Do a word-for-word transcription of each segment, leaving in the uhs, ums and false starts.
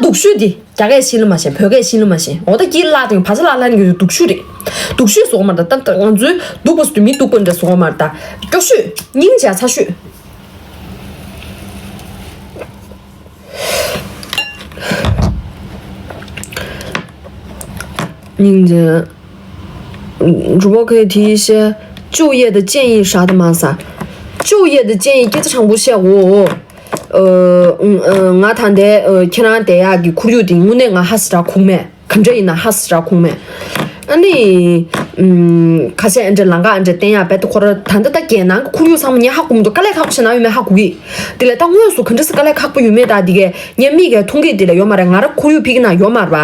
སྡུག་ཤོས་དེ་རྒྱ་སྐད་ཤེས་ལ་མ་ཤེས། བོད་སྐད་ཤེས་ལ་མ་ཤེས། འོ་ད་དཀྱིལ་ལ་དང་བ་ཚ་ལ་ལ་ནི་སྡུག་ཤོས་རེད། སྡུག་ཤོས་བཟོ་གི་མ་རེད། ད་ད་ང་ཚོའི་སྡུག་པོ་སུ་མི་སྡུག་པོ་འདྲ་བཟོ་གི་མ་རེད། ད་སྐྱོ་ཤོས་སྙིང་རྗེ་ཚ་ཤོས། 你这，嗯，主播可以提一些就业的建议啥的吗？啥？就业的建议，给这场不谢我。呃，嗯，呃，我谈的，呃，खेनां대呀，给苦有的，我那个还是找空没，看这一那还是找空没。 ཨ་ནི། ཁ་ཤས་ཨ་འདྲ་ལང་ཀ་ཨ་འདྲ་བསྟན་ཡག་བེད་ཁོ་ར་ད་ལྟ་ད་རྒྱལ་ནང་གི་ཁོར་ཡུག་ཚང་མ་ངས་ཧ་གོ་མི་འདུག་དཀའ་ལས་ཁག་པོ་ཞིག་ན་ཡོད་མེད་ཧ་གོ་གི། དེ་ལས་ད་དངོས་སུ་ག་འདྲ་སེ་དཀའ་ལས་ཁག་པོ་ཡོད་མེད་ད་དེ་གས་ངས་མིག་གིས་མཐོང་གི་དེ་ལས་ཡོད་མ་རེད། ང་ར་ཁོར་ཡུག་ཕིག་ན་ཡོད་མ་རེད་པ།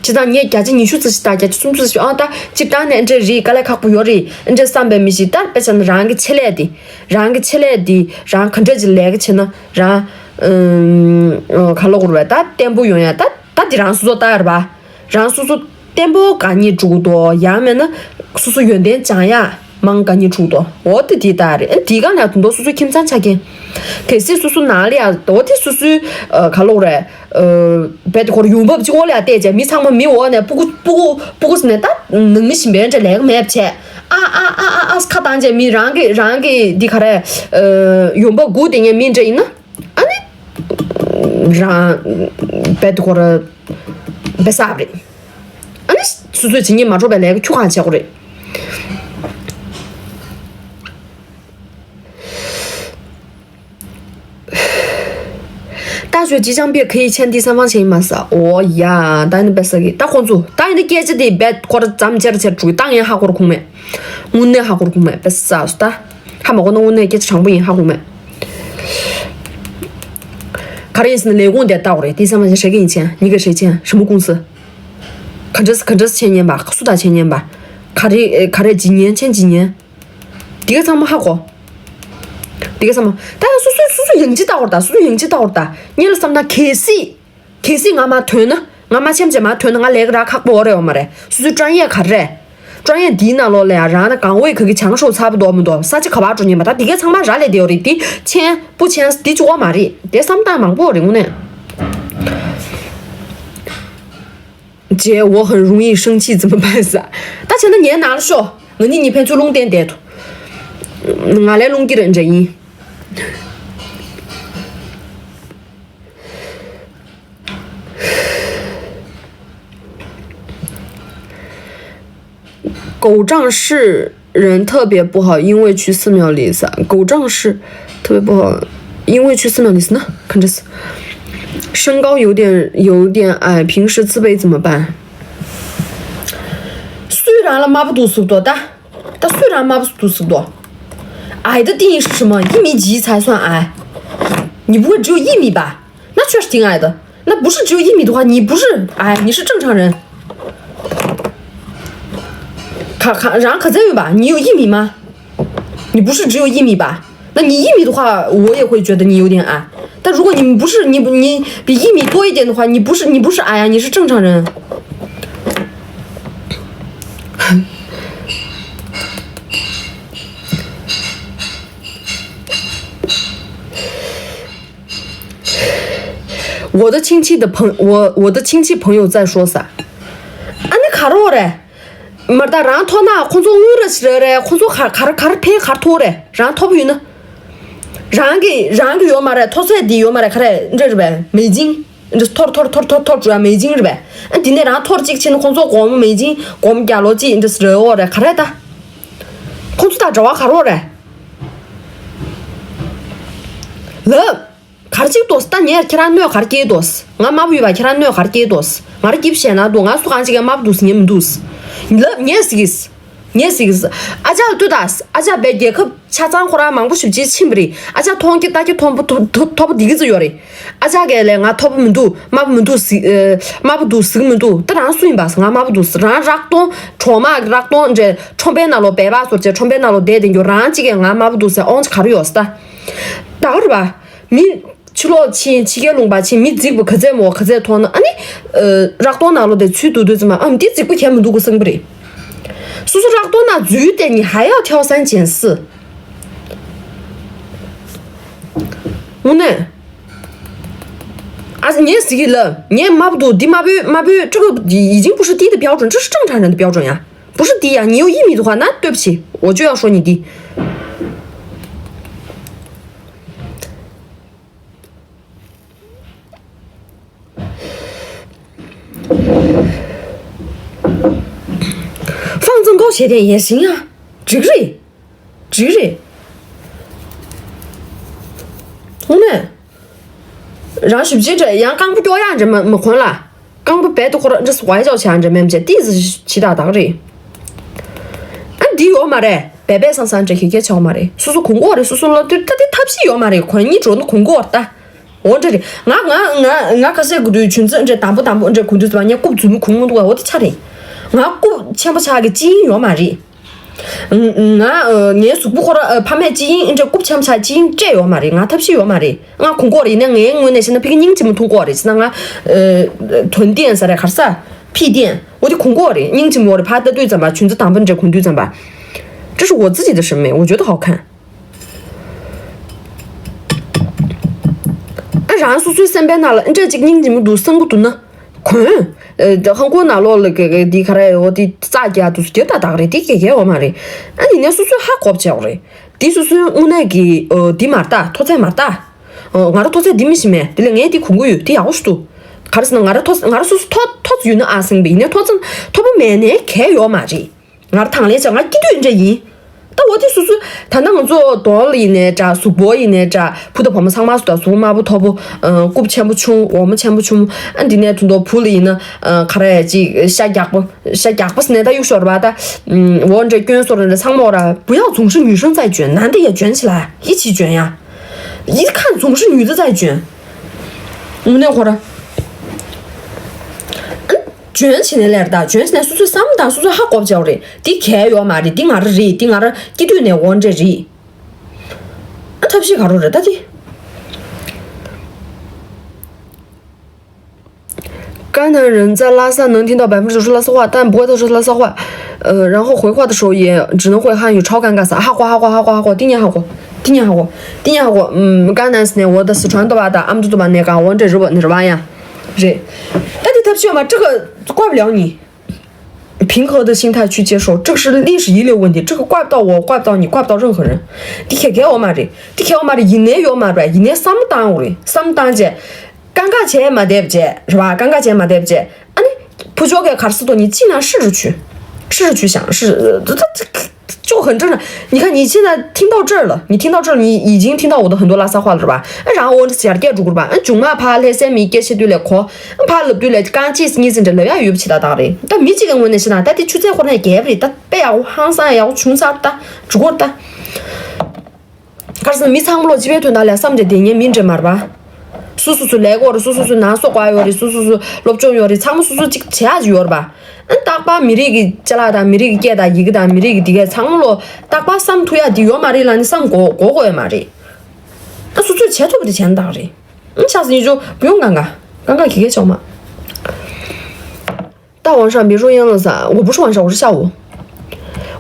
ཇི་ལྟར་ངས་བརྒྱ་ཆ་ཉི་ཤུ་ཙམ་ཞིག་ད་བརྒྱ་ཆ་སུམ་ཅུ་ཙམ་ཞིག་ཨ་ད་སྤྱིར་བཏང་ནས་ཨ་འདྲ་རེད། དཀའ་ལས་ཁག་པོ་ཡོད་རེད། ཨ་འདྲ་བསམ་པའི་མི་ཞིག་ད་དཔེ་ཆ་ན་རང་གི་ཆེད་ལས་དེ། རང་གི་ཆེད་ལས་དེ་རང་ག་འདྲ་ཅིག་ལས་ཀ་བྱེད་ན་རང་། ཨུམ། ག་ལོག་རུ་བས་ད་བརྟན་པོ་ཡོང་ཡ་ད་ད་དེ་རང་སོ་སོ་ལྟ་ཡ་རེད་པ། རང་སོ་སོ་བརྟན་པོ་ག་ཉིད་འགྲུག་དོ། ཡང་མེད་ན་སོ་སོ་ཡོན་ཏན་སྦྱང་ཡ་མང་ག་ཉིད་འགྲུག་དོ། འོ་དེ་དེ་ལྟ་རེད། ཨ་དེ་ག་ནས་དུ་འདོ་སོ་སོའི་ཁྱིམ་ཚང་ཆ་རྐྱེན། གལ་སྲིད་སོ་སོ་ནང་ལ་ཡ་འོ་དེ་སོ་སོའི་ཨ་ག་ལོག་རེད། ཨ་བེད་ཁོར་ཡོང་འབབ་ཅིག་འོག་ལ་ཡ་བལྟས་བྱས་མི་ཚང་མ་མི་འོག་ནས་སྤུ་གུ་སྤུ་གུ་སྤུ་གུ་ཟེར་ནས་ད་ནང་མི་ཞིམ་པའི་འདྲ་ལས་ཀ་མེད་བྱས་ཨ་ཨ་ཨ་ཨ་ཨ་ཁ་བཏང་བྱས་མི་རང་གི་རང་གི་འདི་ག་རེ། ཨ་ཡོང་འབབ་སྒུག་བསྡད་མཁན་མི་འདྲ་ཡིན་ན། ཨ་ནི། རང་བེད་ཁོ་ར་བེ་སག་རེད། ཨ་ནི་སོ་སོས་བྱེད་ཉེས་མ་འགྲོ་བའི་ལས་ཀ་ཁྱུ་གང་བྱེད་དགོས་རེད། 大学即将毕业，可以签第三方协议吗？是啊，哦呀，ད་ཡིན་ན་བེ་སག་གི་ད་ཁོང་ཚོ་ད་ཡིན་ན་སྐད་ཆ་དེ་བེད་ཁོ་ར་ཙམ་ཅེར་ཅེར་འགྲོ་གི་ད་ངས་ཧ་གོ་ར་ཁུངས་མེད། དངོས་གནས་ཧ་གོ་ར་ཁུངས་མེད་བེ་སག་སུ་ད། ཧ་མ་གོ་ན་དངོས་གནས་སྐད་ཆ་དྲང་པོ་ཡིན་ཧ་གོ་མེད། ག་རེ་ཡིན་ཟེར་ན་ལས་ཁུངས་དེ་ལྟ་བ་རེད། དེ་ཚང་མ་ཞེ་གི་ཡིན་ཆེན་ཉི་ག་ཧྲེ་ཆེན་ཧྲི་མོ་ཀུང་སི། ག་འདྲ་ག་འདྲ་ཆེན་ཉན་པ་སུ་དང་ཆེན་ཉན་པ། ག་རེ་ག་རེ་ཇི་ཉན་ཆེན་ཇི་ཉན། དེ་ག་ཚང་མ་ཧ་གོ། དེ་ག་ཚང་མ་ད་སོ་སོ་སོ་སོ་ཡང་ཅི་ལྟ་བར་ད་སོ་སོ་ཡང་ཅི་ལྟ་བར་ད་ཉན་ལ་བསམ་ན་གལ་སྲིད། གལ་སྲིད་ང་མ་ཐོན་ན། ང་མ་ཆེམ་ཆེ་མ་ཐོན་ན་ང་ལས་ཀ་རག་ཁག་པོ་འོ་རེ་འོ་མ་རེད། སོ་སོའི་ཀྲང་ཡེ་ག་རེ། ཀྲང་ཡེ་འདིའི་ནང་ལོགས་ལ་ཡང་རང་ན་གང་འོས་ག་གི་བྱང་ཤོག་ཚ་པོ་འདོག་མི་འདོག་ས་ཆ་ག་བ་འགྲོ་ཉན་པ་ད་འདི་གའི་ཚང་མ་ར་ལས་བསྡད་ཡོད་རེད། འདི་ཆེན་པོ་ཆེན་འདི་ཅུ་འོ་མ་རེད། དེ་བསམ་སྟངས་མང་པོ་རེད་དངོས་གནས། 姐，我很容易生气，怎么办？是啊，ད་བྱས་ན་ངའི་ནང་ལ་ཤོག་ང་གཉིས་གཉིས་ཕན་ཚུན་རླུང་བསྟན་བསྡད་དོ། ང་ལས་རླུང་གི་རེད་འདྲ་ཡིན། 狗仗势人特别不好，因为去寺庙里撒。狗仗势特别不好，因为去寺庙里撒呢，看这次。身高有点有点矮，平时自卑怎么办？虽然了抹不堵死多大，但虽然抹不堵死多，矮的定义是什么？一米几才算矮？你不会只有一米吧？ 那确实挺矮的。那不是只有一米的话，你不是矮，你是正常人。看看，然后可再有吧，你有一米吗？你不是只有一米吧？那你一米的话，我也会觉得你有点矮。但如果你不是你你比一米多一点的话，你不是你不是矮啊，你是正常人。 我的亲戚的朋我我的亲戚朋友在说啥？ཨ་ནི་ག་རེ་རེད། མར་ད་རང་མཐོ་ན་ཁོང་ཚོ་དངུལ་ར་ཞིག་རེད་རེད། ཁོང་ཚོ་ག་ག་རེ་ག་རེ་ཕན་ག་རེ་ཐོགས་རེད། རང་མཐོ་པོ་ཡོད་ན། རང་གི་རང་གི་ཡོད་མ་རེད། མཐོ་ཚད་འདི་ཡོད་མ་རེད། ག་རེ་འདྲ་རེད་པས་མེ་ཇིང་། འདྲ་ཐོར་ཐོར་ཐོར་ཐོར་ཐོར་འགྲོ་ཡ་མེ་ཇིང་རེད་པས། ཨ་འདི་ནས་རང་ཐོར་གཅིག་ཕྱིན་ན་ཁོང་ཚོ་སྒོར་མོ་མེ་ཇིང་སྒོར་མོ་བརྒྱ་ལོ་གཅིག་འདྲ་རེད་འོ་རེད། ག་རེ་ད། ཁོང་ཚོ་དང་འབྲེལ་བ་ག་རེ་རེད། ལབ། གར་གཅིག་ཏོ་ད་ངས་ཁྱེད་རང་གནོད་གར་སྐྱེལ་ཏོ། ང་དམར་པོ་ཡོད་པ་ཁྱེད་རང་གནོད་གར་སྐྱེལ་ཏོ། ང་ར་སྐྱིབས་ཞེ་ན་འདུག་ང་སུ་གང་ཅིག་གིས་དམར་པོ་འདུག་ཟེར་ཉན་མི་འདུག་ལབ་ངས་ཟེར་གིས། ངས་ཟེར་གིས། ཨ་ཅག་ལ་ལྟོས་དང་། ཨ་ཅག་བས་རྒྱལ་ཁབ་ཆ་ཚང་ཁོ་རང་མང་པོ་ཞེ་པོ་ཅིག་ཕྱིན་པ་རེད། ཨ་ཅག་མཐོང་རྒྱ་ལྟ་རྒྱ་མཐོན་པོ་མཐོ་མཐོ་མཐོ་པོ་འདི་གི་ཙི་ཡོད་རེད། ཨ་ཅག་གིས་ལས་ང་མཐོ་པོ་མི་འདུག་དམར་པོ་མི་འདུག་ཟེར་ཨེ། དམར་པོ་འདུག་ཟེར་གི་མི་འདུག་ད་རང་སུ་ཡིན་པ་ཟེར། ང་དམར་པོ་འདུག་ཟེར། རང་རག་སྟོང་གྲོག་མ་རག་སྟོང་འདྲ་ཁྲོམ་པའི་ནང་ལོགས་སྦལ་པ་ཟོར་བྱས་ཁྲོམ་པའི་ནང་ལོགས་བསྡད་བསྡད་རྒྱུ་རང་གཅིག་གིས་ང་དམར་པོ་འདུག་ཟེར་ཨོང་ཅི་ག་རེ་ཡོད་ཟེར་ད། ད་ག་རེད་པ། མི་ཕྱི་ལོགས་ཕྱིན་ཕྱི་རྒྱལ་ལུང་པ་ཕྱིན་མི་རྫིག་པོ་ག་ཚད་མོ་ག་ཚད་མཐོང་ན་ཨ་ནི། ཨ་རག་སྟོང་ནང་ལོགས་དེ་ཚུད་འདུག་དུས་ཙམ་པ་ཨ་འདི་རྫིག་པོ་གས་མི་འདུག་གོ་བསམ་གི་རེད། སོ་སོ་རག་སྟོང་ན་འཛུལ་ཏེ་ནི་还要挑三拣四། དངོས་གནས། 啊，你是个人，你抹不读，你抹不抹不这个已经不是低的标准，这是正常人的标准呀，不是低呀。你有一米的话，那对不起，我就要说你低。放增高鞋垫也行啊，这个人。 འགྲིག་རེད། ཧུང་ནས། རང་ཞིབ་ཅིག་འདྲ་ཡང་རྐང་པ་སྐྱོ་ཡག་འདྲ་མ་མ་གོན་ལ། རྐང་པ་རྦད་དེ་ཁོ་རང་འདྲ་སུ་བའི་ཅོག་བྱས་འདྲ་མེད་མ་བྱས་ཏིས་ཇི་ཏག་ཏག་རེད། ཨ་འདི་ཡོད་མ་རེད་བེ་བེ་སང་སང་འདྲ་གི་སྐད་ཆ་ཡོད་མ་རེད། སོ་སོ་གོན་གོ་རེད། སོ་སོ་ལ་དུས་ད་དེ་ཐབས་ཤེས་ཡོད་མ་རེད། གོན་གཉིས་འགྲོ་ན་གོན་གོ་རེད་ད། འོ་འདྲ་རེད། ང་ང་ང་ང་ཁ་ཤས་གུ་དུས་ཆུན་ཚོད་འདྲ་དང་པོ་དང་པོ་འདྲ་གུ་དུས་ཙམ་ངས་རྐུབ་རྫུན་མ་གོན་མི་འདུག་བ། འོ་དེ་ཆ་རེད། ང་རྐུབ་ཆེན་པོ་ཆགས་ཀྱི་ཅི་ཡིན་ཡོད་མ་རེད། ང་ཨ་ངའི་གཟུགས་པོ་ཁོ་ར་ཨ་ཕ་མས་ཅི་ཡིན་འདྲ་རྐུབ་ཆེན་པོ་ཆགས་ཅི་ཡིན་སྤྲད་ཡོད་མ་རེད། ང་ཐབས་ཤེས་ཡོད་མ་རེད། ང་གོན་གོ་རེད། ཡིན་ན་ངའི་ངོས་ནས་བཤད་ན་ཕ་གི་སྙིང་རྗེ་མོ་མཐོང་གོ་རེད། བྱས་ན་ང་ཨ་དོན་ལྡན་ས་རེད་ག་རེ་ཟ་ཕི་ལྡན་འོ་དེ་གོན་གོ་རེད། སྙིང་རྗེ་མོ་རེད། ཕ་ལྟ་དུས་ཙམ་པ་ཆུན་ཚོད་དང་པོ་འདྲ་གོན་དུས་ཙམ་པ། 这是我自己的审美，我觉得好看。 ཨ་རང་སོ་སོའི་སེམས་པའི་ནང་ལ་འདྲ་ཅིག་སྙིང་རྗེ་མོ་འདུག་བཟང་པོ་འདུག་ན། གོན། ཨ་ཧང་གོ་ནང་ལོགས་ལ་ག་ག་འདི་ག་རེ་འོ་འདི་རྩ་རྒྱག་འདུག་སུ་རྒྱབ་ཏག་ཏག་རེད། འདི་ག་ག་ཡོད་མ་རེད། ཨ་ནི་ནས་སོ་སོའི་ཧ་གོ་བྱས་འོ་རེད། འདི་སོ་སོའི་དངོས་གནས་ཀྱི་ཨ་འདི་མ་རེད་ད། མཐོ་ཚད་མ་རེད་ད། ཨ་ང་རང་མཐོ་ཚད་འདི་མི་ཤེས་མེད། དེ་ལས་ངས་འདི་གོན་གི་ཡོད། འདི་ཡག་པོ་ཞིག་འདུག་ག་རེ་ཟེར་ན་ང་རང་མཐོ་ང་རང་སོ་སོ་མཐོ་མཐོ་ཚད་ཡོད་ན་ཨ་སེང་པ་ཡིན་ནའི་མཐོ་ཚད་མཐོ་པོ་མེད་ནའི་ག་ག་ཡོད་མ་རེད། ང་རང་དང་ལེན་བྱ་ང་སྐྱིད་སྡུག་འདྲ་ཡིན། ད་འོ་དེ་སོ་སོ་ད་ནང་ཚོ་དོན་ལ་ཡིན་ནའི་འདྲ། གཟུགས་པོ་ཡིན་ནའི་འདྲ། བུ་དང་བུ་མོ་ཚང་མ་སུ་ད་གཟུགས་པོ་དམར་པོ་མཐོ་པོ། ཨ་རྐུབ་ཆེན་པོ་ཆུང་འོ་མ་ཆེན་པོ་ཆུང་། ཨ་འདི་ནས་དུ་མདོ་བུ་ལ་ཡིན་ན་ཨ་ག་རེ་ཅིག་ཤ་རྒྱགས་པོ་ཤ་རྒྱགས་པོ་ཟེར་ནས་ད་གཡུག་ཤོར་བ་ད། འོ་འདྲ་སྐྱོན་སོར་འདྲ་ཚང་མ་འོ་ར་བུ་ཡག་ཛུང་ཧྲི་ཉུས་ཧྲང་ཙའི་ཅོན་ནན་ཏེ་ཡ་ཅོན་ཆི་ལ་ཡི་ཆི་ཅོན་ཡ། ཡི་ཁ་ཛུང་ཧྲི་ཉུས་ཙ་ཙའི་ཅོན། དངོས་གནས་ཁོ་ར། ཨ། འཇོན་བྱས་ནས་ལས་རེད་ད། འཇོན་བྱས་ནས་སོ་སོའི་བསམ་བློ་དང་སོ་སོའི་ཧ་གོ་བྱ་བ་རེད། འདི་གལ་ཡོད་མ་རེད། འདི་ང་རང་རེད། འདི་ང་རང་སྐྱིད་དུས་ནས་འོ་འདྲ་རེད། ཨ་ཐབས་ཤེས་ག་རེ་རེད་ད་འདི། 甘南人在拉萨能听到百分之九十拉萨话，但不会太说拉萨话。呃，然后回话的时候也只能会汉语，超尴尬。啥？哈火哈火哈火哈火，定年哈火，定年哈火，定年哈火。嗯，甘南是呢，我的四川的吧，的俺们这吧那个，我这日本那是吧呀？ རེད། ད་དེ་ཐབས་ཤེས་མ་这个怪不了你。平和的心态去接受，这个是历史遗留问题，这个怪不到我，怪不到你，怪不到任何人。འདི་ཁྱེད་ཀྱི་འོ་མ་རེད། འདི་ཁྱེད་འོ་མ་རེད། ཡིན་ནའི་ཡོད་མ་རེད། ཡིན་ནའི་བསམ་བློ་བཏང་འོ་རེད། བསམ་བློ་བཏང་རྗེས། 尴尬བྱས་མ་བསྡད་པ་བྱས་རེད་བ། 尴尬བྱས་མ་བསྡད་པ་བྱས། ཨ་ནི། 不交给卡斯多尼尽量试着去，试着去想，是，这这这就很正常。你看，你现在听到这儿了，你听到这儿，你已经听到我的很多拉萨话了，是吧？哎，然后我这样盖住了吧？哎，囧嘛怕黑色米盖些对了，可怕了对了，刚这是你真正了要有不起的道理。但没这个问题是呢，但得去这会儿呢，也不得，但不要항상要穷啥的，只过的。 ག་རེ་ཟེར་ན་མི་ཚང་མ་ལོ་སྤྱི་པའི་དོན་དག་ལ་བསམ་བྱས་བསྡད་མཁན་མི་འདྲ་མ་རེད་པ། སོ་སོ་སོ་ལས་ཀ་ཡོད་རེད། སོ་སོ་སོ་ནང་སོ་དགའ་ཡོད་རེད། སོ་སོ་སོ་སློབ་སྦྱོང་ཡོད་རེད། ཚང་མ་སོ་སོ་གཅིག་བྱེད་ཡག་ཅིག་ཡོད་རེད་པ། ཨ་རྟག་པར་མི་རིགས་ཀྱི་ཅ་ལག་དང་མི་རིགས་ཀྱི་སྐད་དང་ཡི་གེ་དང་མི་རིགས་ཀྱི་འདི་གས་ཚང་མ་ལོ་རྟག་པར་བསམ་ཐུབ་ཡག་འདི་ཡོད་མ་རེད་ལབ་ནས་བསམ་དགོས་དགོས་དགོས་ཡོད་མ་རེད། ཨ་སོ་སོས་བྱེད་ཐུབ་པ་དེ་བྱས་ན་ད་ག་རེད། ཨ་ཆགས་སོང་ཡིན་ཆོག་བུ་ཡོང་གང་ག་གང་ག་གི་གེ་ཆོག་མ། 大晚上别说英了噻，我不是晚上，我是下午。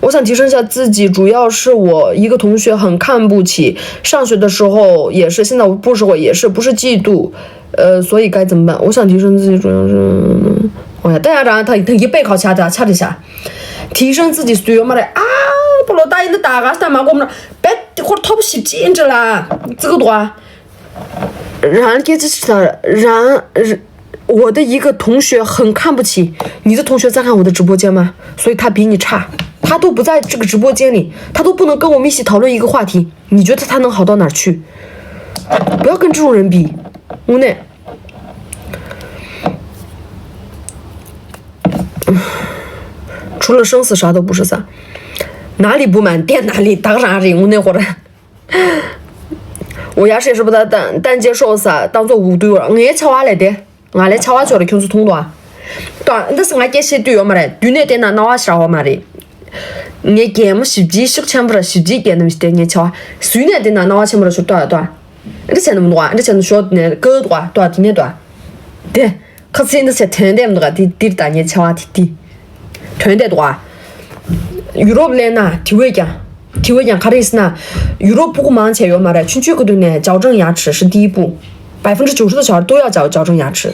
我想提升一下自己，主要是我一个同学很看不起，上学的时候也是，现在我不时候也是，不是嫉妒，呃，所以该怎么办？我想提升自己，主要是，我呀，大家让他他一背靠掐着掐一下，提升自己所有嘛的啊，不罗大一的大个大马过么，别或者top十几，你知道啦，这个多啊。 རང་སྐད་ཆ་ཞིག་ལ་རང་ར- 我的一个同学很看不起你的同学在看我的直播间吗？所以他比你差，他都不在这个直播间里，他都不能跟我们一起讨论一个话题，你觉得他能好到哪儿去？不要跟这种人比，无奈。除了生死啥都不是噻，哪里不满电哪里当然人，我那会儿。 我牙齿也是不大，但但接受撒当做无对了。我吃完了的，我来吃完就了，就是通的啊。对，但是我给些对我嘛嘞，对那点那那我吃我嘛嘞。我给么十几十千不了，十几给那么些你吃啊，谁那点那那我吃不了，是多少多少？你钱那么多啊？你钱说那个多啊，多少？今天多少？对。 ཁ་སང་འདི་ཚེ་དོན་དེ་མི་འདུག་ག་དེ་འདིར་ད་ངའི་ཆེ་བ་དེ་དེ། དོན་དེ་འདུག་ག་ཡུ་རོབ་སླེབས་ན་དེ་བས་ཀྱང་། དེ་བས་ཀྱང་ག་རེ་ཟེར་ན། ཡུ་རོབ་སྤུ་གུ་མང་ཆེ་ཡོད་མ་རེད། ཆུང་ཆུང་གི་དུས་ནས་ཅའོ་ཀྲང་ཡ་ཁྲི་ཧྲི་ཏི་སྤུ། 百分之九十的小孩都要矫矫正牙齿。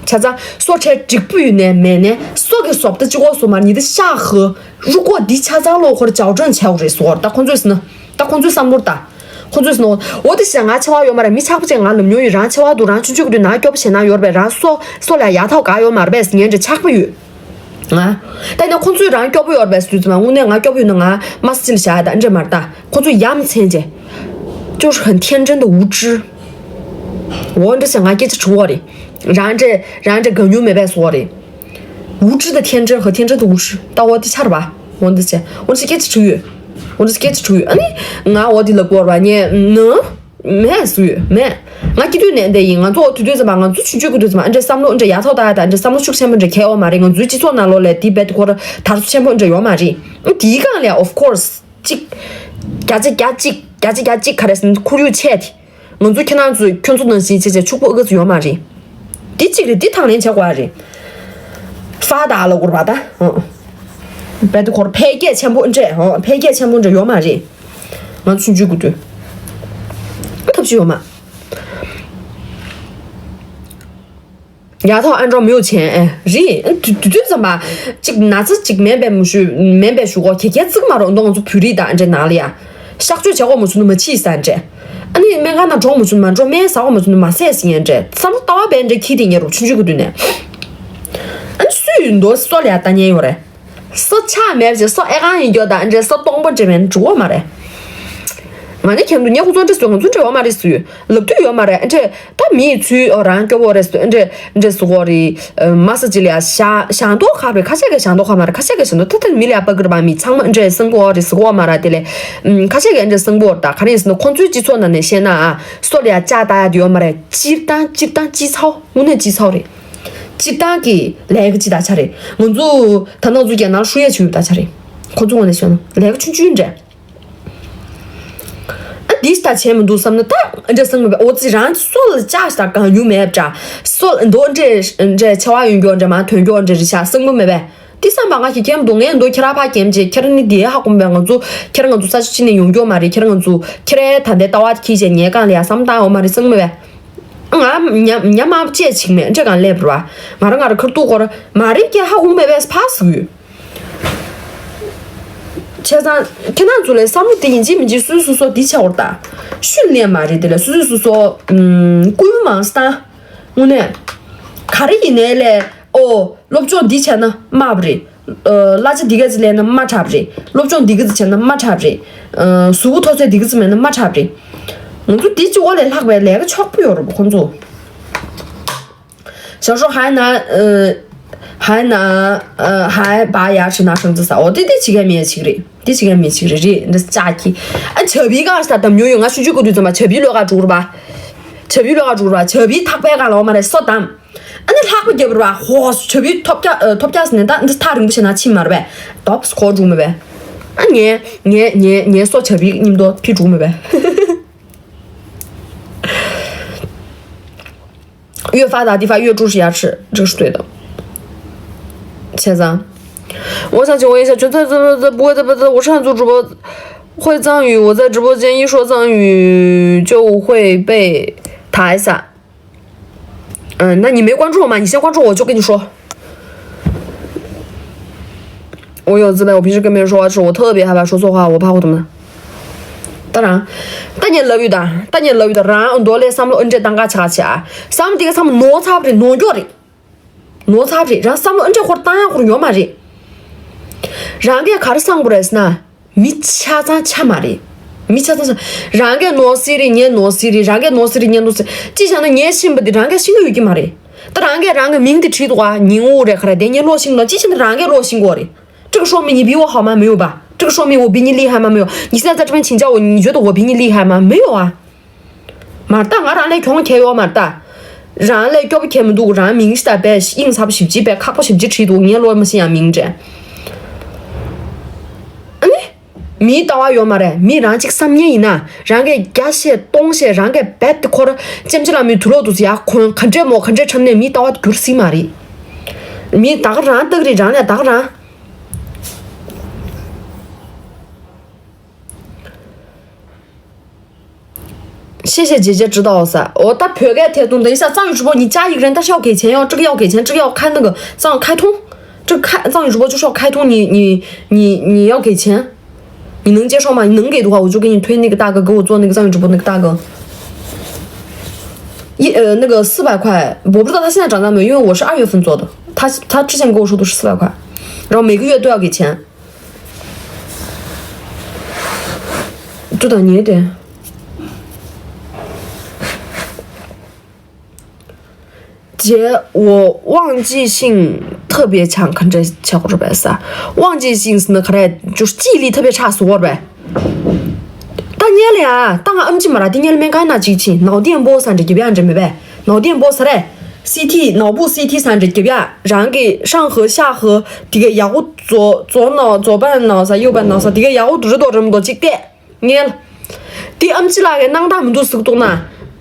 ཆ་ཚང་སོ་ཁྲལ་འགྲིག་པོ་ཡོད་ནས་མེད་ནས་སོ་གི་བཟོ་ལྟ་གཅིག་པོ་བཟོ་མ་ཉི་ད་ཤ་ཧི་རུ་ཀོ་འདི་ཆ་ཚང་ལོ་ཁོར་འཇའ་ཁྲོན་ཆེ་བ་རེད་ཟོ་བར་ད་ཁོ་ཚོས་ཟིན་ན་ད་ཁོ་ཚོས་བསམ་བློར་ད་ཁོ་ཚོས་ཟིན་ན་འོ་དེ་ཤ་ང་ཆེ་བ་ཡོད་མ་རེད། མི་ཆག་པ་ཅན་ང་ལམ་ཉོ་ཡི་རང་ཆེ་བ་འདུག་རང་ཆུང་ཆུང་གི་དུས་ན་སྐྱོ་པོ་བྱེད་ན་ཡོད་རེད། རང་སོ་སོ་ལ་ཡག་ཐོག་ག་ཡོད་མ་རེད་པས་ངན་འདྲ་ཆག་པོ་ཡོད། ང་ད་ནི་ཁོ་ཚོས་རང་སྐྱོ་པོ་ཡོད་རེད་པས་དུས་ཙམ་དངོས་གནས་ང་སྐྱོ་པོ་ཡོད་ན་ང་མ་སི་ཅི་ལ་བཞག་ཡ་ད་འདྲ་མ་རེད་ད་ཁོ་ཚོ་ཡ་མཚན་ཅན། 就是很天真的无知。 འོ་འདྲ་ཟེར་ང་སྐད་ཆ་དྲི་བ་རེད། རང་འདྲ་རང་འདྲ་དགའ་མྱོང་མེད་པའི་བཟོ་བ་རེད། 无知的天真和天真的无知ད་འོ་དེ་ཆར་བ། འོ་འདྲ་ཟེར་སྐད་ཆ་དྲི་ཡོད། འོ་འདྲ་ཟེར་སྐད་ཆ་དྲི་ཡོད། ཨ་ནི་ང་འོ་དེ་ལབ་དགོས་ར་ཉན་ནི། མེད་སུ་ཡོད་མེད། ང་སྐྱིད་དུས་ནས་འདས་ཡིན་ང་ཚོ་འོ་དུས་དུས་ཙམ་པ་ང་ཚོ་ཆུང་ཆུང་གི་དུས་ཙམ་པ་ཨ་འདྲ་བསམ་བློ་ཨ་འདྲ་ཡག་ཐོག་ད་ཡ་ད་ཨ་འདྲ་བསམ་བློ་ཤུགས་ཆེན་པོ་འདྲ་ཁྱེར་ཡོད་མ་རེད། ང་ཚོའི་སྤྱི་ཚོགས་ནང་ལོགས་ལ་དེའི་རྦད་དེ་ཁོ་ར་དར་སོ་ཆེན་པོ་འདྲ་ཡོད་མ་རེད། དེའི་སྒང་ལ་of course གཅིག་བརྒྱ་ཆ་བརྒྱ་གཅིག་བརྒྱ་ཆ་བརྒྱ་གཅིག་ག་རེ་ཟེར་ན་ཁོར་ཡུག་ཆད་དེ། ང་ཚོ་ཁྱེད་རང་ཚོས་ཁྱོད་ཚོ་ནང་བཞིན་བྱས་བྱས་ཕྱུག་པོ་ཨ་ག་ཚོ་ཡོད་མ་རེད། འདི་གཅིག་རེད། འདི་དང་ལེན་བྱེད་དགོས་རེད། ཧྥ་ད་ལ་གུར་བ་ད། རྦད་དེ་ཁོར་འཕེལ་རྒྱས་ཆེན་པོ་འདྲས་འཕེལ་རྒྱས་ཆེན་པོ་འདྲ་ཡོད་མ་རེད། ང་ཚོ་ཆུང་ཆུང་གི་དུས། ཐབས་ཤེས་ཡོད་མ། 牙套安装没有钱哎རེད། དུས་དུས་ཙམ་པ་གཅིག་ན་ཚ་གཅིག་མེད་པའི་མུ་ཤུ་མེད་པའི་ཞུ་གོ་གེ་གེ་ཙིག་མ་རོ་འདོང་ང་ཚོ་བོད་རིགས་དང་འདྲེ་ནང་ལ་ཡ། གཤག་བཅོས་བྱ་གོ་མ་བྱུང་ན་མ་ཕྱིས་ས་འདྲེ། ཨ་ནི་སྨན་ཁང་ནང་འགྲོ་མ་བྱུང་ན་མ་འགྲོ། སྨན་ཟ་གོ་མ་བྱུང་ན་མ་ཟས་ཟིན་ཡ་འདྲེ། བསམ་བློ་ལྟ་བ་བས་འདྲེ་ཁྱི་དེ་ཉེ་རུ་ཆུང་ཆུང་གི་དུས་ནས། ཨ་ནི་སུས་ཡིན་དོ་སོ་ལ་ཡ་ལྟ་ཉན་ཡོད་རེད། སོ་ཆག་མེད་ཅེ་སོ་ཨེ་ཁང་ཡིན་རྒྱུ་དང་འདྲེ་སོ་སྟོང་པོ་འདྲེ་མེད་འགྲོ་གོ་མ་རེད། ང་ནི་ཁྱེད་ཚོ་ཉེ་ཁོ་ཚོ་འདྲེ་སོ་ང་ཚོ་འདྲེ་བ་མ་རེད་སུས། ལབ་དུས་ཡོད་མ་རེད། ཨ་འདྲེ་ད་མིའི་ཚུལ་ཨོ་རང་སྐྱོ་བོ་རེད་ཟེར་ཨ་འདྲེ་འདྲེ་ཟེར་གོ་རེད། མ་ས་ཅི་ལ་ཡ་ཞང་ཞང་མདོག་ཁ་རེད། ཁ་ཤས་ཀྱི་ཞང་མདོག་ཁ་མ་རེད། ཁ་ཤས་ཀྱི་ཞང་མདོག་ད་ད་མི་ལ་ཡ་པ་གིར་བ་མི་ཚང་མ་འདྲེ་སང་པོ་རེད་ཟེར་གོ་མ་རེད། དེ་ལས་ཁ་ཤས་ཀྱི་འདྲེ་སང་པོ་རེད། ད་ག་རེ་ཡིན་ཟེར་ན་ཁོང་ཚོའི་སྤྱི་ཚོགས་ནང་ནས་བཤད་ན་ཨ་སོ་ལ་ཡ་ལྕགས་ལྟ་ཡ་དེ་ཡོད་མ་རེད། སྤྱིར་བཏང་སྤྱིར་བཏང་སྤྱི་ཚོགས་དངོས་གནས་སྤྱི་ཚོགས་རེད། སྤྱིར་བཏང་གི་ལས་ཀ་སྤྱི་དག་ཆ་རེད། ང་ཚོ་ད་ནང་ཚོ་རྒྱ་ནག་ཧྲུའུ་ཡ་ཆུ་ཡུབ་ད་ཆ་རེད། ཁོང་ཚོ་ངོས་ནས་བཤད་ན་ལས་ཀ་ཆུང་ཆུང་འདྲ། ཨ་འདི་ལྟ་བྱས་མི་འདུག་བསམ་ན་ད་འདྲ་བསམ་མི་འོ་ཙི་རང་སོ་ལ་ལྕགས་ཤ་གང་ཡུ་མེད་འདྲ། སོ་ལ་མདོ་འདྲེ་འདྲེ་ཆེ་བ་ཡོད་མགྱོགས་འདྲེ་མ་ཐོན་མགྱོགས་འདྲེ་རི་ཤ་སང་མོ་མེད་པས། འདི་བསམ་པ་ང་ཞིག་ཁྱེད་མདོ་ངས་མདོ་ཁྱེད་ར་ཕ་ཀེམ་ཅེ་ཁྱེད་ར་ནི་དེ་ཧ་གོམ་པས་ང་ཚོ་ཁྱེད་ར་ང་ཚོ་ས་ཆ་ཕྱི་ནས་ཡོང་མགྱོགས་མ་རེད། ཁྱེད་ར་ང་ཚོ་ཁྱེད་རའི་ད་ལྟའི་ལྟ་བ་ཁྱི་བྱས་ཉལ་གང་ལ་ཡ་བསམ་བཏང་ཡོད་མ་རེད་སང་མོ་མེད་པས། ང་ཉ་ཉ་མ་བཅད་ཅིག་མེད་འདྲེ་གང་སླེབས་ར་བ་ང་ར་ང་ར་ཁར་ཏུ་གོ་ར་མ་རེད་ཀྱེ་ཧ་གོམ་པས་པས་ཕ་སུ་ཡོད། བྱས་ཙང་ཁྱེད་རང་ཚོ་ལས་བསམ་བློ་དེ་ཡིན་གཅིག་མིན་གཅིག་སོ་སོ་སོ་འདི་ཆགས་འོར་ད། ཤུལ་ལས་མ་རེད་དེ་ལས་སོ་སོ་སོ་སོ་ཀུན་མང་སྟངས་དངོས་གནས་ག་རེ་ཡིན་ནའི་ལས་ཨོ་སློབ་སྦྱོང་འདི་བྱས་ན་དམའ་བ་རེད། གླ་ཆ་འདི་ག་ཚི་ལས་ན་དམའ་དྲགས་པ་རེད། སློབ་སྦྱོང་འདི་ག་ཚི་བྱས་ན་དམའ་དྲགས་པ་རེད། གཟུགས་པོ་མཐོ་ཚད་འདི་ག་ཚི་མེད་ན་དམའ་དྲགས་པ་རེད། ང་ཚོ་འདི་གཅིག་པོ་ལས་ལྷག་པའི་ལས་ཀ་ཆོག་པོ་ཡོད་རེད་པ་ཁོང་ཚོ། 小时候还拿呃还拿呃还拔牙齿拿绳子撒，我对对乞丐面乞丐，对乞丐面乞丐人这假期，啊，这边个是他们有用啊，出去过对怎么，这边落个猪吧，这边落个猪吧，这边他白干了，我们来说当，啊，那他不给不吧，火，这边top价呃 top价是那，但那他人不是拿去嘛呗，top score 猪没呗，啊，你你你你说这边你们都批猪没呗。 越发达地方越重视牙齿，这个是对的。切赞。我想请问一下，觉得这这这不会这不这我上次做直播会藏语，我在直播间一说藏语就会被抬下。嗯，那你没关注我吗？你先关注我，我就跟你说。 我有自卑，我平时跟别人说话的时候，我特别害怕说错话，我怕我怎么了？当然，ད་ངས་ལབ་ཡོད་ད། ད་ངས་ལབ་ཡོད་ད། རང་འདོད་ལས་བསམ་བློ་ཨ་འདྲས་བཏང་ག་ཆག་ཆག་བསམ་དེ་ག་བསམ་ནོར་ཚར་བ་རེད། ནོར་འགྱོག་རེད། ནོར་ཚར་བ་རེད། རང་བསམ་བློ་ཨ་འདྲས་ཁོར་བཏང་ཡག་ཁོར་ཡོད་མ་རེད། རང་གིས་ག་རེ་བསམ་དགོས་རེད་ཟེར་ན། མི་ཆ་ཚང་ཆ་མ་རེད། མི་ཆ་ཚང་ཆ། རང་གིས་ནོར་སྲིད་རེད། ངས་ནོར་སྲིད་རེད། རང་གིས་ནོར་སྲིད་རེད། ངས་ནོར་སྲིད། ཅི་བྱས་ན་ངས་ཤེས་པ་འདི་རང་གིས་ཤེས་ཀྱི་ཡོད་ཀྱི་མ་རེད། ད་རང་གིས་རང་གི་མིང་དེ་བྲིས་འདུག་ག་ཉིང་འུ་རེད་ཁ་རེད་དེ། ངས་ལོག་ཤེས་ལ་ཅི་བྱས་ན་རང་གིས་ལོག་ཤེས་དགོས་རེད། 这个说明你比我好吗？没有吧？这个说明我比你厉害吗？没有。你现在在这边请教我，你觉得我比你厉害吗？没有啊。མར་ད་ང་རང་ལས་གྱོང་ཁྱེར་ཡོད་མ་རེད་ད། རང་ལས་སྐྱོ་པོ་ཁྱེར་མི་འདུག་རང་མིང་ཞིག་ད་པས་དབྱིངས་ཚ་པོ་ཞིབ་ཅིག་པས་ཁག་པོ་ཞིབ་ཅིག་བྲིས་འདུག་ངས་ལོ་མ་ཤེས་ཡང་མིང་འདྲ། ཨ་ནི། མིའི་ལྟ་བ་ཡོད་མ་རེད། མི་རང་གཅིག་བསམ་ངན་ཡིན་ན་རང་གིས་བརྒྱ་བཤད་སྟོང་བཤད་རང་གིས་རྦད་དེ་ཁོར་ཅེམ་ཅི་ལ་མི་དུ་ལོག་འདུག་ཟེར་ཡ་ཁོང་ག་འདྲས་མོ་ག་འདྲས་འཁྲབ་ནས་མིའི་ལྟ་བ་འགྱུར་སྲིད་མ་རེད། མི་ད་ག་རང་སྟག་རེད་རང་ལས་ད་ག་རང་། 谢谢姐姐指导噻。我大概给贴通，等一下藏语直播你加一个人，但是要给钱，要这个要给钱，这个要开那个藏开通，这个开藏语直播就是要开通，你你你你要给钱，你能接受吗？你能给的话，我就给你推那个大哥，给我做那个藏语直播那个大哥。一呃那个四百块，我不知道他现在涨价没有，因为我是二月份做的，他他之前跟我说的是四百块，然后每个月都要给钱。对的，你也得。姐，我忘记性特别强，看这小伙这白色，忘记性是那可能就是记忆力特别差，是我呗。ད་ཉལ་ཡ། ད་ང་ཨམ་ཅི་མ་ར་དེ་ཉལ་མེད་ག་ན་ཅིག་ཕྱིན་ནའོ་ཏན་པོ་ས་འདྲ་རྒྱབ་ཡ་འདྲ་མེད་པས། ནའོ་ཏན་པོ་ས་རེད། སི་ཐི་ནའོ་པུ་སི་ཐི་ས་འདྲ་རྒྱབ་ཡ། རང་གི་上颌下颌དེ་ག་ཡག་པོ་左左脑左半脑ས་右半脑ས་དེ་ག་ཡག་པོ་རི་དོ་རི་མོ་དོ་ཅིག་བལྟས། ངས། དེ་ཨམ་ཆི་ལགས་ཀྱི་སྣང་དག་མི་འདུག་ཟེར་གི་འདུག་ན།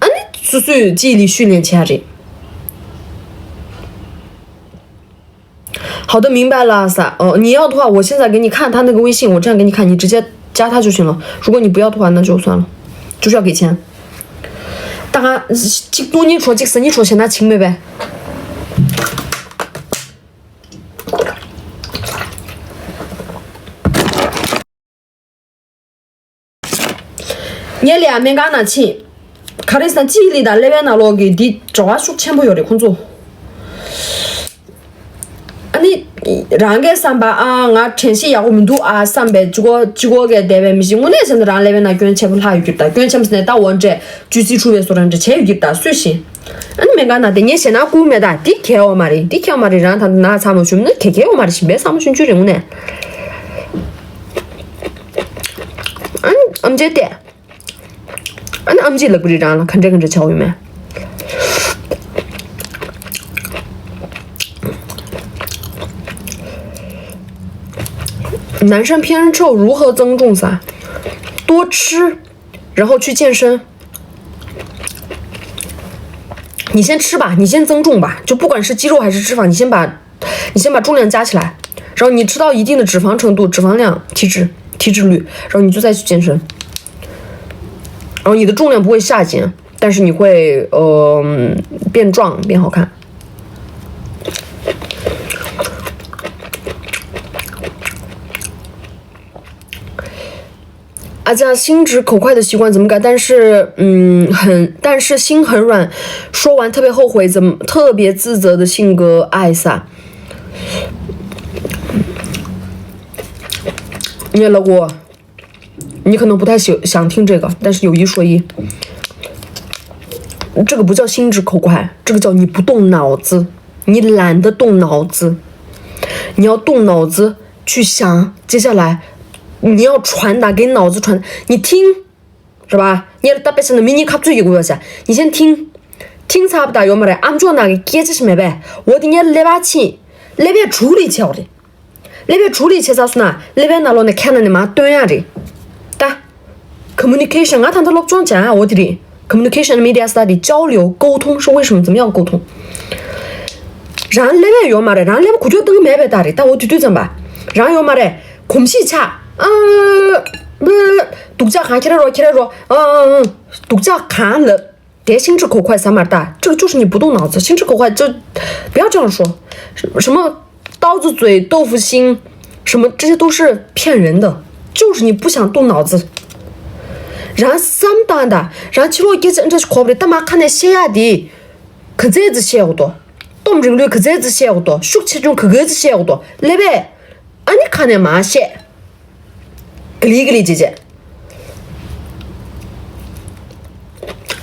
ཨ་ནི་སོ་སོས་记忆力训练བྱས་རེད། 好的，明白了，撒。哦，你要的话，我现在给你看他那个微信，我这样给你看，你直接加他就行了。如果你不要的话，那就算了，就是要给钱。大家，这东西说，这生意说，现在请没呗？ ཉལ་ལ་ཡ་སྨན་ཁང་ནང་ཕྱིན། ག་རེ་ཟེར་ན་ཅི་ལི་དང་ཀླད་པའི་ནང་ལོགས་ཀྱི་འདི་འབྲེལ་བ་ཤུགས་ཆེན་པོ་ཡོད་རེད་ཁོང་ཚོ། ཨ་ནི། རང་གིས་བསམ་པ་ཨ་ང་དྲན་ཤེས་ཡག་པོ་མི་འདུག་ཨ་བསམ་པའི་གཅིག་གོ་གཅིག་གོ་གས་བསྡད་པའི་མི་ཞིག་དངོས་གནས་བྱས་ན་རང་ཀླད་པའི་ནང་སྐྱོན་ཆེན་པོ་ལྷག་ཡོད་ཀྱི་རེད་ད། སྐྱོན་ཆེན་པོ་ཟེར་ནས་ད་འོ་འདྲས་ཇུས་སི་འཁྲུ་བའི་བཟོ་འདྲ་འདྲ་བྱས་ཡོད་ཀྱི་རེད་ད་སུས་ཤེས། ཨ་ནི་སྨན་ཁང་ནང་དེ་ངས་ཞེད་སྣང་སྐུལ་མེད་ད་འདི་གལ་ཡོད་མ་རེད། འདི་གལ་ཡོད་མ་རེད། རང་ད་ན་ཚ་མ་བྱུང་ན་གལ་གལ་ཡོད་མ་རེད། ཞིམ་པའི་ཚ་མ་བྱུང་རྒྱུ་རེད་དངོས་གནས། ཨ་ནི་ཨམ་ཆིས་བལྟས། ཨ་ནི་ཨམ་ཆིས་ལབ་ཀྱི་རེད་རང་ལ་ག་འདྲ་ག་འདྲ་བྱ་བ་ཡོད་མེད། 男生偏瘦如何增重撒？多吃，然后去健身。你先吃吧，你先增重吧，就不管是肌肉还是脂肪，你先把，你先把重量加起来，然后你吃到一定的脂肪程度、脂肪量、体脂、体脂率，然后你就再去健身，然后你的重量不会下减，但是你会呃变壮、变好看。 啊，这样心直口快的习惯怎么改？但是，嗯，很，但是心很软，说完特别后悔，怎么特别自责的性格，艾萨。你也老公，你可能不太喜想听这个，但是有一说一，这个不叫心直口快，这个叫你不动脑子，你懒得动脑子。你要动脑子，去想接下来你要传达给脑子传，你听，是吧？你要大白天的迷你卡最有个噻，你先听，听差不多有没得？俺做那个接着是没呗，我的你来吧去，来边处理去的，来边处理去啥说呢？来边那罗那看到你妈对呀的，哒。 communication ང་ད་ལྟ་སློབ་སྦྱོང་སྦྱང་ཡ་འོ་དེ་རེད། communication media study 交流沟通是为什么？怎么样沟通？རང་ཀླད་པ་ཡོད་མ་རེད། རང་ཀླད་པ་གུ་ཅོ་བཏང་གི་མེད་པའི་རྟགས་རེད། ད་འོ་དེ་དུས་ཙམ་པ་རང་ཡོད་མ་རེད། གོམས་གཤིས་ཆགས། ཨ། སྡུག་ཅག་གང་ཁྱེར་རོ་ཁྱེར་རོ། ཨ་ཨ་ཨ། སྡུག་ཅག་གང་ལབ། 得心直口快三马大，这个就是你不动脑子，心直口快就不要这样说，什么刀子嘴豆腐心，什么这些都是骗人的，就是你不想动脑子。 རང་བསམ་བཏང་ད་རང་ཕྱི་ལོགས་སྐད་ཆ་འདྲ་ཞིག་གོ་བ་རེད། ད་མ་ཁ་ནས་བཤད་ཡ་དེ་ག་ཚད་ཙི་བཤད་འོ་དོ། སྟོབས་རིང་ལུས་ག་ཚད་ཙི་བཤད་འོ་དོ། ཤུགས་ཆེ་ཆུང་ག་ག་ཙི་བཤད་འོ་དོ། ཀླད་པས་ཨ་ནི་ཁ་ནས་མ་བཤད། ག་ལི་ག་ལི་བྱེད་བྱེད།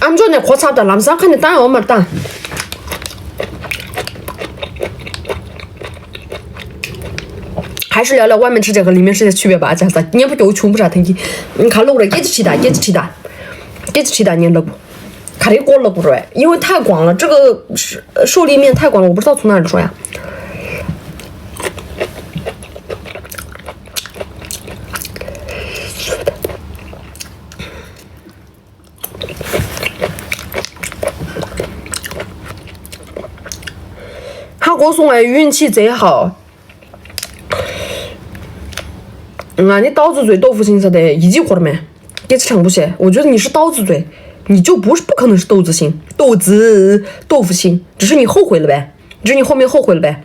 ཨ་མཆོག་ནས་གོ་ཚར་དང་ལམ་སང་ཁ་ནས་བཏང་ཡོང་མར་བཏང་། 还是聊聊外面世界和里面世界区别吧。讲啥？你也不给我穷不啥天气。你看路了，给起起的，给起起的，给起起的，你都。 卡里过了不对，因为太广了，这个是受力面太广了，我不知道从哪里说呀。 他给我送来运气贼好。 ང་ནི་刀子嘴豆腐心ས་དེ་ཡིད་ཆེས་འཁོར་མེད། སྐད་ཆ་དྲང་པོ་བཤད། 我觉得你是刀子嘴，你就不是，不可能是豆子心，豆子，豆腐心，只是你后悔了呗，只是你后面后悔了呗。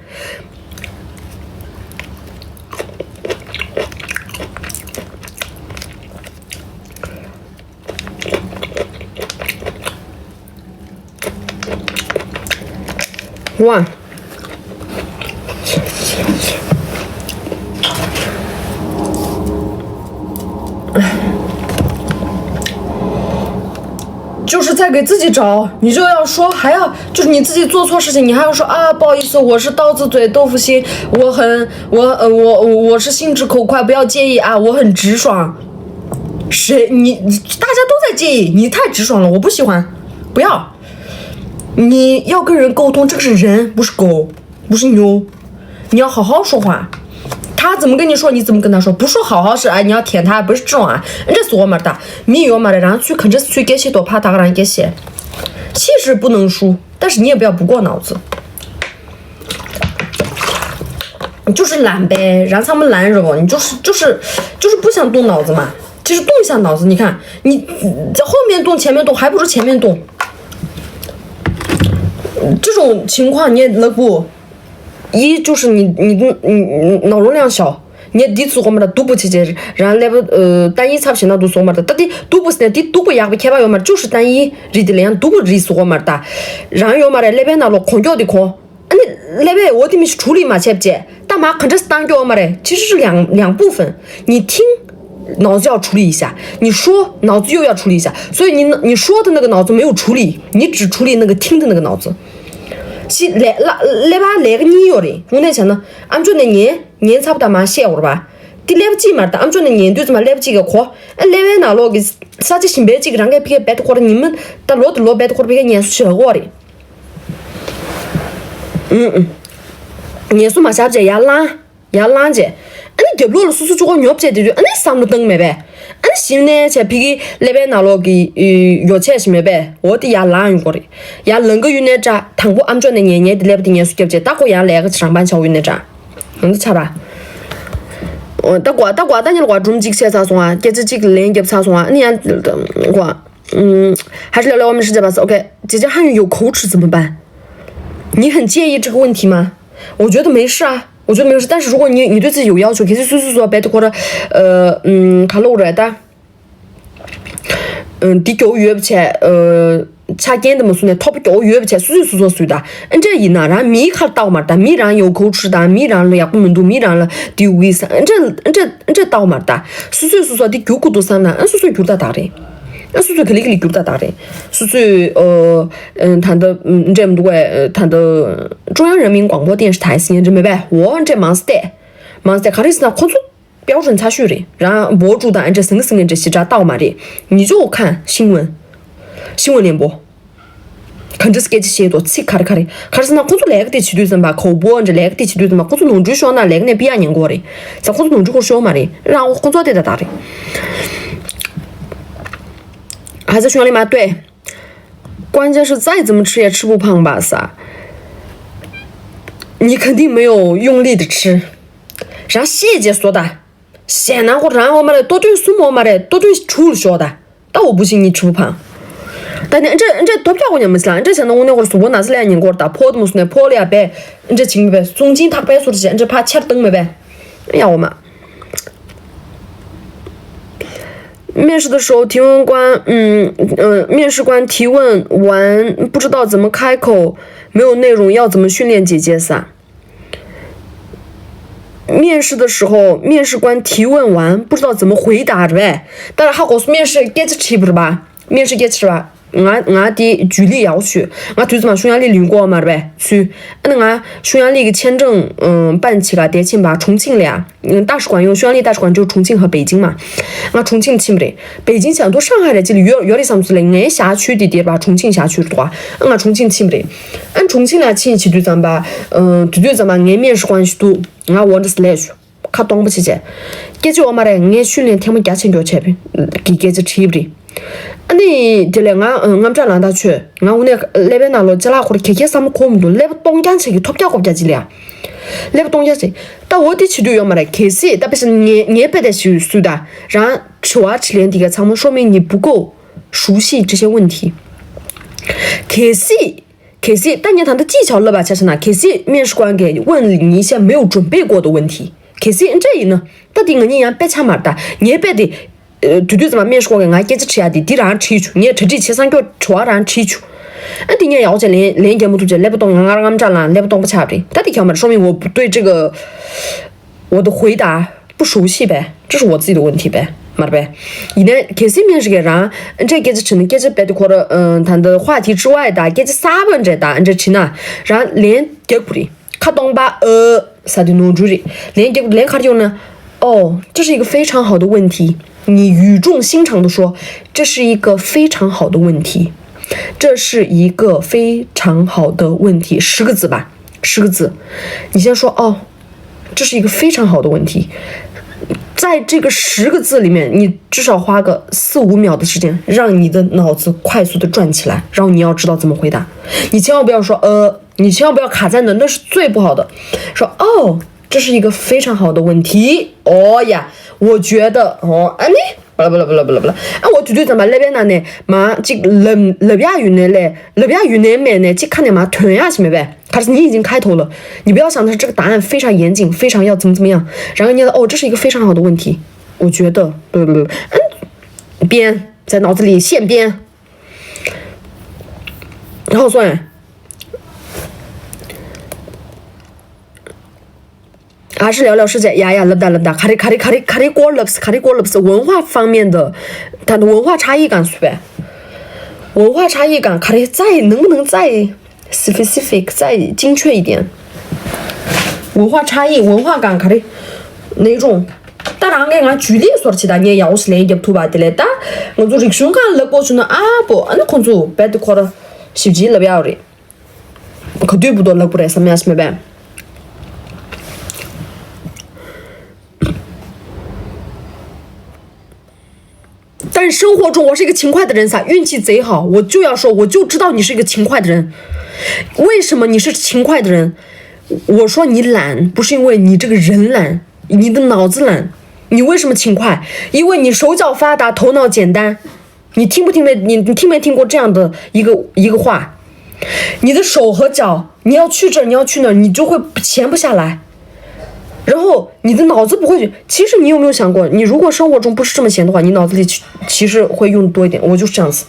哇！就是在给自己找，你就要说，还要就是你自己做错事情，你还要说啊，不好意思，我是刀子嘴豆腐心，我很我呃我我我是心直口快，不要介意啊，我很直爽。谁你大家都在介意，你太直爽了，我不喜欢，不要。你要跟人沟通，这个是人，不是狗，不是牛，你要好好说话。他怎么跟你说，你怎么跟他说，不是说好好是哎，你要舔他，不是这种啊。人家说嘛的，没有嘛的，然后去肯定是去给洗多怕他让给洗，气势不能输，但是你也不要不过脑子。就是懒呗，然后他们懒什么，你就是就是就是不想动脑子嘛。其实动一下脑子，你看你在后面动，前面动，还不如前面动。这种情况你也乐不？一就是你你你你脑容量小，你也第一次我们的读不起这，然后那个呃单一差不多那读书嘛的，到底读不起来，第读不也不开吧有嘛，就是单一，你的连读不离书我们的，然后有嘛的那边那落空掉的空。 ཨ་ནི་ཀླད་པས་འོ་དེ་མི་ཞིག་处理མ་བྱས་པ་བྱས་ད་མ་ག་འདྲ་བཏང་རྒྱུ་ཡོད་མ་རེད།其实是两两部分，你听，脑子要处理一下，你说，脑子又要处理一下。所以你你说的那个脑子没有处理，你只处理那个听的那个脑子。是来拉来吧来个你有的，我那想呢，俺们就那年年差不多嘛谢我吧，第来不及嘛，俺们就那年对怎么来不及个课，哎，来完那落个啥子新白这个让给别别的课，你们到落的落白的课别个年数学过的。 ངལ་གསོ་མ་བྱས་པ་བྱས་ཡར་ལངས། ཡར་ལངས་བྱས། ཨ་ནི་རྒྱབ་ལོགས་ལ་སོ་སོ་ཅོག་གོ་ཉོབ་བྱས་དེ་དུས་ཨ་ནི་བསམ་བློ་བཏང་མེད་པས། ཨ་ནི་གཞི་ནས་བྱས་ཕི་གི་ཀླད་པའི་ནང་ལོགས་ཀྱི་ཡོ་ཆས་ཤིག་མེད་པས། འོ་དེ་ཡར་ལངས་ཡོང་གོ་རེད། ཡར་ལངས་གི་ཡོད་ནའི་འདྲ། དང་པོ་ཨམ་ཅོག་ནས་ཉན་ཉན་དེ་ཀླད་པ་དེ་ངལ་གསོ་རྒྱབ་བྱས་ད་ཁོ་ཡང་ལས་ཀ་ཅིག་རང་དབང་ཆགས་ཡོད་ནའི་འདྲ། ཡང་དུ་ཆགས་པ། ད་གོ་ད་གོ་ད་ཉལ་གོ་སྒྲུང་གཅིག་བཤད་ཚར་སོང་ཨ། སྐད་ཆ་གཅིག་ལན་རྒྱབ་ཚར་སོང་ཨ། ཨ་ནི་ཡང་གོ་ཨུམ།还是聊聊我们世界吧。OK，姐姐汉语有口齿怎么办？你很介意这个问题吗？我觉得没事啊，我觉得没事。但是如果你你对自己有要求，可以去试试说别的或者呃嗯卡路来的。嗯，第九月不起来，呃，ཆ་རྐྱེན་དེ་མ་སུ་ནས་ཐོབ་རྒྱོ་ཡོད་པ་བྱས་སུ་སུ་སུ་སུ་སུ་ད། ཨ་འདྲ་ཡིན་ན་རང་མིའི་ཁར་ལྟ་བ་མ་ད། མི་རང་ཡོད་ཁོ་ཁྲུ་དང་མི་རང་ལ་ཡག་པོ་མི་འདུག་མི་རང་ལ་དེ་འུ་ས་ཨ་འདྲ་ཨ་འདྲ་ཨ་འདྲ་ལྟ་བ་མ་ད། སུ་སུ་སུ་སུ་དེ་རྒྱུག་གི་འདུག་བསམ་ན་ཨ་སུ་སུ་རྒྱུག་ད་དག་རེད། ཨ་སུ་སུ་ག་ལི་ག་ལི་རྒྱུག་ད་དག་རེད། སུ་སུ་ཨོ་ད་ད་འདྲ་མི་འདུག་བས། ད་ད་中央人民广播电视台ཟེར་མཁན་འདྲ་མེད་པས། འོ་འདྲ་མང་སྟེ་མང་སྟེ་ག་རེ་ཟེར་ན་ཁོ་ཚོ། 标准差距རེད། རང་博主དང་ཨ་འདྲ་ཟིང་ཟིང་འདྲ་ཞེ་དྲག་ལྟ་བ་མ་རེད། 你就看新闻，新闻联播。ག་འདྲ་སྐད་ཆ་བཤད་དོ་ཚིག་ག་རེ་ག་རེ་ག་རེ་ཟེར་ན་ཁོ་ཚོ་ལས་ཀ་དེ་བྱེད་དུས་ཙམ་པ་口播འདྲ་ལས་ཀ་དེ་བྱེད་དུས་ཙམ་པ་ཁོ་ཚོ་ནོར་འཁྲུལ་ཤོར་ན་ལས་ཀ་ནས་ཕི་ཡ་ཉན་གོ་རེད། ས་ཁོ་ཚོ་ནོར་འཁྲུལ་ཁོ་ཤོར་མ་རེད། རང་ཁོ་ཚོ་དེ་ད་ད་རེད། 还在匈牙利吗？对，关键是再怎么吃也吃不胖吧，撒。你肯定没有用力的吃。 རང་ཤེས་རྗེས་བཟོ་ད། ཞེ་ན་ཁོ་རང་འོ་མ་རེད། ལྟོ་དོན་གསུམ་འོ་མ་རེད། ལྟོ་དོན་དྲུག་ལ་ཤོག་ད། ད་འོ་བུ་ཤིང་གཉིས་ཆུ་བུ་འཕང་། ད་ནི་འདྲ་འདྲ་ཐོབ་རྒྱག་གོ་ཉམས་མི་སྲིད་ལ། འདྲ་བྱས་ན་དངོས་གནས་ཁོར་གཟུགས་པོ་ན་ཚ་ལས་ཉེན་ཁོར་ད། ཕོ་དུ་མུ་སུ་ནས་ཕོ་ལ་ཡ་བས་འདྲ་བྱིང་བས་གསུང་ཆིང་ཐག་པའི་སོར་བྱས་འདྲ་ཕ་ཆེར་བཏང་མེད་པས། ཡ་འོ་མ། 面试的时候，提问官，嗯，呃，面试官提问完不知道怎么开口，没有内容，要怎么训练姐姐撒？ 面试的时候，面试官提问完不知道怎么回答 རེད་པས། ད་ཧ་གོ་སོང་། 面试སྐད་ཆ་དྲིས་པ་རེད་པ། 面试སྐད་ཆ་རེད་པ། ང་ང་དེ་རྒྱུས་ལས་ཡག་ཤོས། ང་དུས་ཚོད་མ་ཤུང་ཡ་ལས་ལུས་གོ་མ་རེད་པས་ཚུལ། ཨ་ནི་ང་ཤུང་ཡ་ལས་ཀྱི་签证办起来 得请吧，重庆了呀。大使馆用匈牙利大使馆只有重庆和北京嘛。 ང་重庆ཕྱིན་པ་རེད། 北京ཆ་མདོ་上海རེད་ཅི་ལ་ཡོད་ཡོད་རེད་བསམ་སོང་ལ། ངའི་ཞ་ཆུ་དེ་དེ་པ་重庆ཞ་ཆུ་རེད་དོ། ང་重庆ཕྱིན་པ་རེད། ཨ་重庆ལ་ཕྱིན་བྱེད་དུས་ཙམ་པ། དུས་དུས་ཙམ་པ་ངའི་面试官ཞིག་འདུག་ང་འོ་འདྲ་སི་ལས་ཞུ། ཁ་སྟོང་པ་བྱེད་བྱས། སྐད་ཆ་འོ་མ་རེད། ངས་ཤུལ་ནས་ཐེངས་མ་བརྒྱ་ཆེན་འགྱོག་བྱས་པའི་གི་སྐད་ཆ་དྲིས་པ་རེད། ཨ་ནི་དེ་ལས་ང་རྔམ་སྐྲག་ལངས་ཐག་ཆོད། ང་འུ་ནས་ཀླད་པའི་ནང་ལོགས་ཅ་ལག་ཁོར་གེ་གེ་བསམ་བློ་འཁོར་མི་འདུག་ཀླད་པ་སྟོང་རྐྱང་ཆེ་གི་ཐོབ་རྒྱག་གོ་རྒྱག་ཅི་ལ་ཡ། ཀླད་པ་སྟོང་རྐྱང་ཆེ། ད་འོ་དེ་བྱེད་དུས་ཡོད་མ་རེད། གལ་སྲིད་ད་དཔེ་བཞག་ན་ངའི་ངའི་དཔེ་དེ་ཞུ་སུ་ད། རང་དྲི་བ་དྲིས་ལན་འདི་ག་ཚང་མ་说明你不够熟悉这些问题。 གལ་སྲིད། གལ་སྲིད་ད་ངས་ད་ལྟ་ཅིའི་ཆ་ལབ་པ་ཆ་བཞག་ན། 可是面试官给问你一些没有准备过的问题。 གལ་སྲིད་འདྲ་ཡིན་ན། ད་དེ་ང་གཉིས་ཡང་དཔེ་ཆ་མ་རེད་ད། ངའི་དཔེ་དེ། ཨ། དུས་དུས་ཙམ་པ་面试官གིས་ང་སྐད་ཆ་དྲི་ཡ་དེ་འདི་རང་དྲིས་བྱུང་། ངས་གྲ་སྒྲིག་བྱས་སང་སྐྱོ་དྲི་བ་རང་དྲིས་བྱུང་། ཨ། འདི་ངས་ཡག་པོ་བྱས་ལན་ལན་རྒྱག་མ་ཐུབ་བྱས་ཀླད་པ་སྟོང་། ང་ང་རང་རྔམ་སྐྲག་ལངས། ཀླད་པ་སྟོང་པ་ཆགས་པ་རེད། ད་དེ་ཁྱད་མ་རེད། 说明我不对这个 我的回答不熟悉呗，这是我自己的问题呗，མ་རེད་པས། ཡིན་ནའི་གལ་སྲིད་面试官་རང་འདྲས་སྐད་ཆ་དྲིས་ན། སྐད་ཆ་རྦད་དེ་ཁོ་རང་ད་ལྟ་话题之外་དང་སྐད་ཆ་གསར་པ་འདྲས་དང་འདྲས་དྲིས་ན། རང་ལན་རྒྱག་དགོས་རེད། ཁ་སྟོང་པ་ཨ་ཟེར་དེ་ནོར་འཁྲུལ་རེད། ལན་རྒྱག་དགོས། ལན་ག་རེ་རྒྱག་ན། 哦，这是一个非常好的问题。你语重心长地说，这是一个非常好的问题，这是一个非常好的问题，十个字吧，十个字。你先说，哦，这是一个非常好的问题。在这个十个字里面，你至少花个四五秒的时间，让你的脑子快速的转起来，然后你要知道怎么回答。你千万不要说呃，你千万不要卡在那，那是最不好的。说哦，这是一个非常好的问题。哦呀，我觉得哦，哎你。 巴拉巴拉巴拉巴拉巴拉。ཨ། འོ་དེ་དུས་ཙམ་པ་ཀླད་པའི་ནང་ནས་མར་ཅིག་ལབ་ལབ་ཡག་ཡོད་ནའི་ལས། ལབ་ཡག་ཡོད་ནའི་མེད་ནའི་ཅིག་ཁ་ནས་མར་ཐོན་ཡག་ཞིག་མེད་པས། 可是你已经开头了，你不要想着这个答案非常严谨，非常要怎么怎么样，然后你的哦，这是一个非常好的问题，我觉得，嗯，编，在脑子里现编，然后算。 还是聊聊世界。 ཡ་ཡ། ལབ་དང་ལབ་དང་། ག་རེ་ག་རེ་ག་རེ་ག་རེ་སྐོར་ལབ། ག་རེ་སྐོར་ལབ། 文化方面的， ད་文化差异感 སུ་བས། 文化差异感 ག་རེ་རྩ་ཡི་ནང་མི་ནང་རྩ་ཡི་specific རྩ་ཡི་精确一点。 文化差异，文化感 ག་རེ་内容། ད་རང་གིས་ང་举例་བཟོ་འདྲ་བྱེད་དང་། ངས་ཡག་པོ་ཞིག་ལན་རྒྱབ་ཐུབ་པ་དེ་ལས། ད་ང་ཚོ་རིག་གཞུང་སྒང་ལབ་དགོས་བྱུང་ན། ཨ་པོ། ཨ་ནི་ཁོང་ཚོ་རྦད་དེ་ཁོ་རང་ཞིབ་ཅིག་ལབ་ཡག་རེད། ག་དུས་བར་དུ་ལབ་དགོས་རེད་བསམ་ཡག་ཞིག་མེད་པས། 但是生活中我是一个勤快的人噻，运气贼好，我就要说，我就知道你是一个勤快的人。为什么你是勤快的人？我说你懒，不是因为你这个人懒，你的脑子懒。你为什么勤快？因为你手脚发达，头脑简单。 你听不听没？你你听没听过这样的一个一个话？你的手和脚，你要去这儿，你要去那儿，你就会闲不下来。然后你的脑子不会去，其实你有没有想过，你如果生活中不是这么闲的话，你脑子里其其实会用多一点。我就是这样子。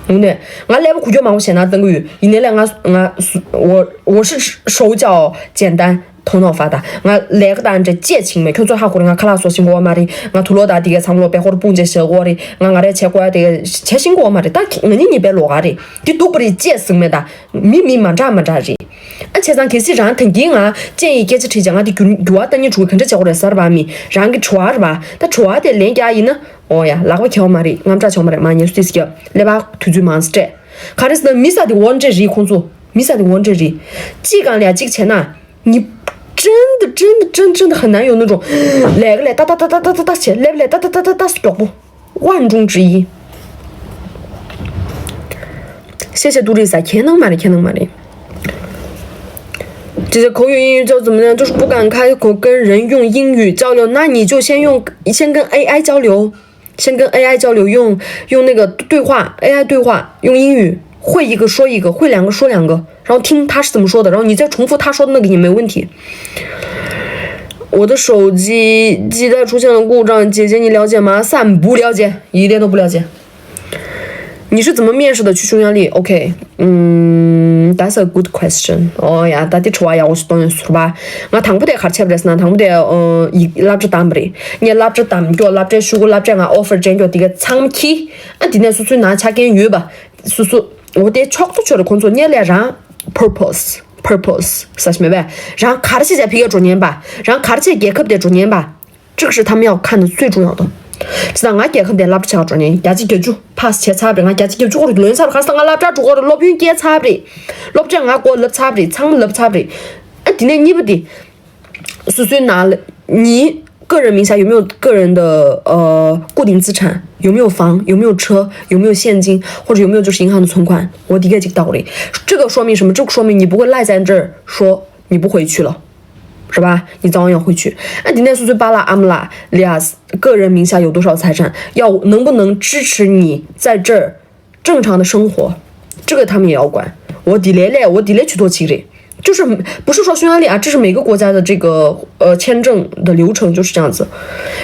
对不对？ ང་ཀླད་པ་ཁུག་ཀྱོག་མང་པོ་བྱས་ན་བཏང་གི་ཡོད། ཡིན་ནའི་ལས་ང་ང་我我是手脚简单， 头脑发达། ང་ལས་ཀ་དང་འདྲ་ཅེས་ཕྱིན་མེད། ཁྱོད་ཚོ་ཧ་གོ་རེད། ང་ཁ་ལག་བཟོ་ཤེས་ཀྱི་ཡོད་མ་རེད། ང་དུག་ལོག་དང་དེ་གའི་མཚམས་ལོག་པད་ཀོར་སྤུངས་བྱས་བཞག་གི་ཡོད་རེད། ང་ང་རས་བྱེད་དགོས་ཡ་དེ་ག་བྱེད་ཤེས་ཀྱི་ཡོད་མ་རེད། ད་ང་གཉིས་གཉིས་པའི་ལོགས་ཀ་རེད། དེ་སྡུག་པ་རེད་ཅེས་ཟེར་གྱི་མེད་ད། མི་མི་མ་འདྲ་མ་འདྲ་རེད། ཨ། བྱས་ཙང་གལ་སྲིད་རང་ད་གིན་ང་ཅན་ཡི་སྐད་ཆ་དྲིས་ཀྱང་ང་དེ་འགྱུར་འགྱུར་བ་གཏན་ནས་འགྲོ་གི། ག་འདྲ་བྱེད་དགོས་རེད་ཟེར་བ། མི་རང་གི་དྲི་བ་རེད་པ། ད་དྲི་བ་དེ་ལན་རྒྱག་ཡིན་ན། ཨོ་ཡ། ལག་པ་འཁྱེར་བ་མ་རེད། རྔམ་སྐྲག་བྱེད་པ་མ་རེད། མ་ཉེས་སུ་ཏིས་རྒྱབ། ཀླད་པ་དུས་ཚོད་མང་སྤྲད། ག་རེ་ཟེར་ན། མི་ཟེར་དེ་འོ་འདྲ་རེད། ཁོང་ཚོ་མི་ཟེར་དེ་འོ་འདྲ་རེད། གཅིག་གང་ལ་ཡ་གཅིག་བྱས་ན། 你真的真的真真的很难有那种 ལས་ཀ་ལས་ཏག་ཏག་ཏག་ཏག་ཏག་ཏག་བྱས། ཀླད་པ་ལས་ཏག་ཏག་ཏག་ཏག་ཏག་མགྱོགས་པོ། 万中之一。 谢谢杜丽莎。 ཁྱད་ནང་མ་རེད། ཁྱད་ནང་མ་རེད། 姐姐，口语英语教怎么样？就是不敢开口跟人用英语交流，那你就先用，先跟A I交流，先跟A I交流，用，用那个对话，A I对话，用英语，会一个说一个，会两个说两个，然后听他是怎么说的，然后你再重复他说的那个也没问题。我的手机基带出现了故障，姐姐你了解吗？三不了解，一点都不了解。 你是怎么面试的？去匈牙利。 OK，嗯，that's a good question. ཨོ་ཡ། ད་དེ་དྲི་བ་ཡག་པོ་ཞིག་བཏོན་ཡོད་ཟེར་བ། ང་དང་པོ་དེ་ག་རེ་བྱས་པ་རེད་ཟེར་ན། དང་པོ་དེ་ཨོ་ཡིག་སློབ་གྲྭ་བདམས་པ་རེད། ངས་སློབ་གྲྭ་བདམས་རྒྱུ། སློབ་གྲྭའི་ཤོག་གུ། སློབ་གྲྭས་ང་ཨོ་ཕར་སྤྲད་རྒྱུ། དེ་ག་ཚང་མ་ཁྱེར། ཨ། དེ་ནས་སོ་སོའི་ནང་ཆ་རྐྱེན་ཡོད་པ་སོ་སོ། འོ་དེ་ཆོག་ཏུ་ཆོག་རེད། ཁོང་ཚོ་སྔོན་ལ་རང་purpose purpose ཟེར་ཞིག་མེད་པས། རང་ག་རེ་བྱས་བྱས་ཕ་གིར་འགྲོ་མཁན་པ། རང་ག་རེ་བྱས་རྒྱལ་ཁབ་དེར་འགྲོ་མཁན་པ། 这个是他们要看的最重要的。 ཅི་ད་ང་རྒྱལ་ཁབ་དེར་སློབ་གྲྭ་ཆགས་འགྲོ་ནས་བརྒྱ་ཆ་བརྒྱད་ཅུ་ཕཱ་སི་བྱས་ཚར་བ་རེད། ང་བརྒྱ་ཆ་བརྒྱད་ཅུ་སྐོར་ལོན་ཚར་བ། ག་རེ་ཟེར་ན་ང་སློབ་གྲྭ་འགྲོ་གི་ཡོད་རེད། སློབ་ཡོན་བསྐྱལ་ཚར་བ་རེད། སློབ་གྲྭས་ང་སྐོར་ལབ་ཚར་བ་རེད། ཚང་མ་ལབ་ཚར་བ་རེད། ཨ། དེ་ནས་གཉིས་པ་དེ། སོ་སོའི་ནང་ལ་ངའི་个人名下有没有个人的呃固定资产，有没有房，有没有车，有没有现金，或者有没有就是银行的存款，我第一个就到位。这个说明什么？这个说明你不会赖在这儿说你不回去了。是吧？你早晚要回去。那你那是最巴拉阿姆拉利亚个人名下有多少财产，要能不能支持你在这儿正常的生活，这个他们也要管。我底来嘞，我底来去多几嘞，就是不是说匈牙利啊，这是每个国家的这个呃签证的流程就是这样子。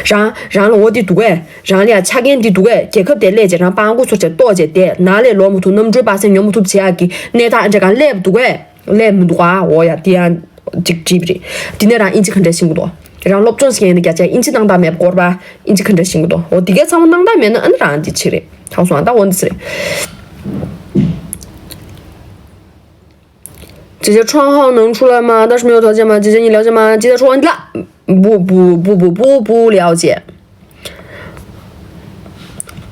然然了，我的对，然了，查看的对，杰克得来，然后办公所就到这的，哪里落木土，那么就把三牛木土接下去，那他这个来不对。 ལས་མི་འདུག་ཨ། འོ་ཡ། དེ་ཡང་ཅིག་བྲིས་པ་རེད། དེ་ནས་རང་ཨིན་ཇི་ག་འདྲ་ཤེས་ཀྱི་འདུག་རང་སློབ་སྦྱོང་ཞིག་ཡིན་ན་རྒྱ་ཆེ་ཨིན་ཇི་གནང་སྟངས་མེད་པ་སྐོར་བ། ཨིན་ཇི་ག་འདྲ་ཤེས་ཀྱི་འདུག་འོ་དེ་གས་ཚང་མ་གནང་སྟངས་མེད་ན་ཨ་ནི་རང་འདི་ཆེ་རེད། ཐང་སོང་ཨ། ད་འོ་འདི་ཟེར་རེད། 姐姐，创号能出来吗？但是没有条件吗？姐姐，你了解吗？姐姐说完了。不不不不不不了解。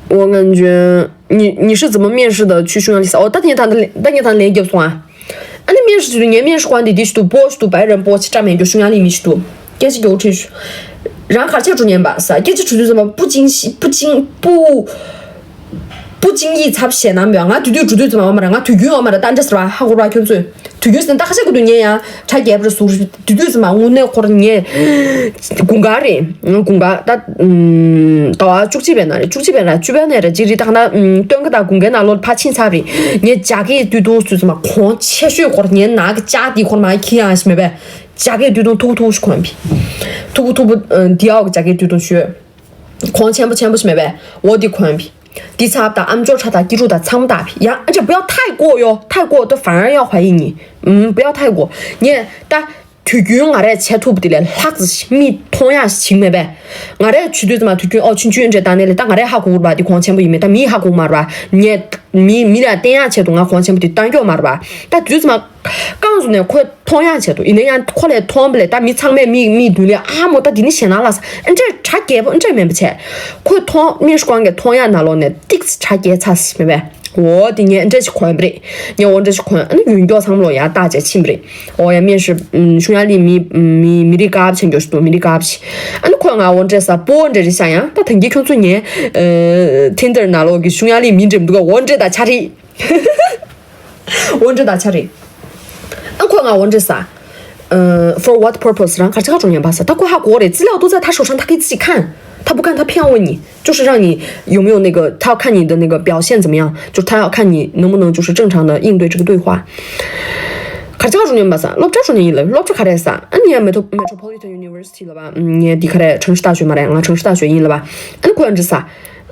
我感觉你你是怎么面试的？去匈牙利撒哦，大天堂的大天堂连给送啊。啊，那面试就是年面试官的，就是都不是都白人不去正面就匈牙利面试都，也是有程序。然后还是中年吧，是啊，也是出去什么不经不经不不经意插写难表，俺对对对对怎么嘛，俺对对我嘛的，但这是吧，还我吧，就最。 དུས་རྒྱུན་ཟིན་ད་ཁ་ཤས་ཀྱི་དུས་ངས་ཡང་གྲ་རྒྱས་པར་ཟུར་དུས་དུས་ཟིན་མ་དངོས་གནས་ཁོར་ངས་དགུན་ཁ་རེད། དགུན་ཁ་ད་ཟླ་བ་བཅུ་གཅིག་པའི་ནང་རེད། བཅུ་གཅིག་པའི་ནང་བཅུ་པའི་ནང་རེད། ཅི་རེད་ད་ཁ་ན་སྟོན་ཁ་ད་དགུན་ཁའི་ནང་ལོ་ཕ་ཕྱིན་ཚར་རེད། ངས་རྒྱ་སྐད་དུས་ཐུང་སུས་ཟིན་མ་གོང་ཆེ་ཤོས་ཁོར་ངའི་ནག་གི་ལྕགས་དེ་ཁོར་མ་ཁྱི་ཡང་ཞིག་མེད་པས་རྒྱ་སྐད་དུས་ཐུང་ཐུག་པོ་ཐུག་པོ་ཞིག་གོན་པས། ཐུག་པོ་ཐུག་པོ་འདི་ཨའོ་གི་རྒྱ་སྐད་དུས་ཐུང་ཞོས། 光钱不钱不是没呗，我的款比。第三的俺们就差他记住的参不大比，呀，这不要太过哟，太过都反而要怀疑你，嗯，不要太过。你但对军俺这前途不得了，拉子是米同样是青梅呗，俺这去对怎么对军哦，去军这单的了，但俺这还过吧，的光钱不一没，但米还过嘛吧，你米米了等下前途俺光钱不的单叫嘛吧，但对怎么，告诉你快同样前途，因为俺快来同不了，但米仓没米米对了啊，莫到底你先拿了啥，俺这差给不，俺这没不钱。 ཁོས་མཐོང་མི་སྐོང་གི་མཐོང་ཡ་ན་ལོ་ནས་ཏིག་ཙི་ཁྲ་རྒྱལ་ཚ་སི་མེད་པས། འོ་དེ་ངས་འདྲ་ཞིག་གོན་པ་རེད། ངས་འོ་འདྲ་ཞིག་གོན་ཨ་ནི་ཡོན་སྐྱོག་ཚང་མ་ལོ་ཡར་བཏགས་བྱས་ཕྱིན་པ་རེད། འོ་ཡ་སྨན་ཞུ་ཤུང་ཡ་ལི་མི་མི་མི་རིགས་དཀར་པོ་ཆེན་སྐྱོ་ཞིག་འདུག་མི་རིགས་དཀར་པོ་ཞིག་ཨ་ནི་ཁོས་ང་འོ་འདྲ་ས་པོ་འདྲ་རེད་ཤག་ཡང་ད་ཐེངས་ཀྱི་ཁྱོད་ཚོ་ངའི་ཐིན་ཏར་ནང་ལོག་གི་ཤུང་ཡ་ལི་མི་འདྲ་མི་འདུག་ག་འོ་འདྲ་ད་ཆ་རེད། འོ་འདྲ་ད་ཆ་རེད། ཨ་ཁོ་ང་འོ་འདྲ་ས། ཨ། For what purpose? རང་གར་ཆག་འགྲོ་ཉན་པ་ས། ད་ཁོ་ཧ་གོ་རེད། 资料都在他手上，他可以自己看。他不看，他骗问你。就是让你有没有那个他要看你的那个表现怎么样，就是他要看你能不能就是正常的应对这个对话。གར་ཆག་འགྲོ་ཉན་པ་ས། སློབ་གྲྭ་འགྲོ་ཉན་ཡིན་ལ། སློབ་གྲྭ་ག་རེ་ས། ཨ་ནི་ཡ་Metro- Metropolitan University ལ་བ། ངས་འདི་ག་རེ་城市大学མ་རེད། ང་城市大学ཡིན་ལ་བ། ཨ་ནི་ཁོ་འདྲ་ས།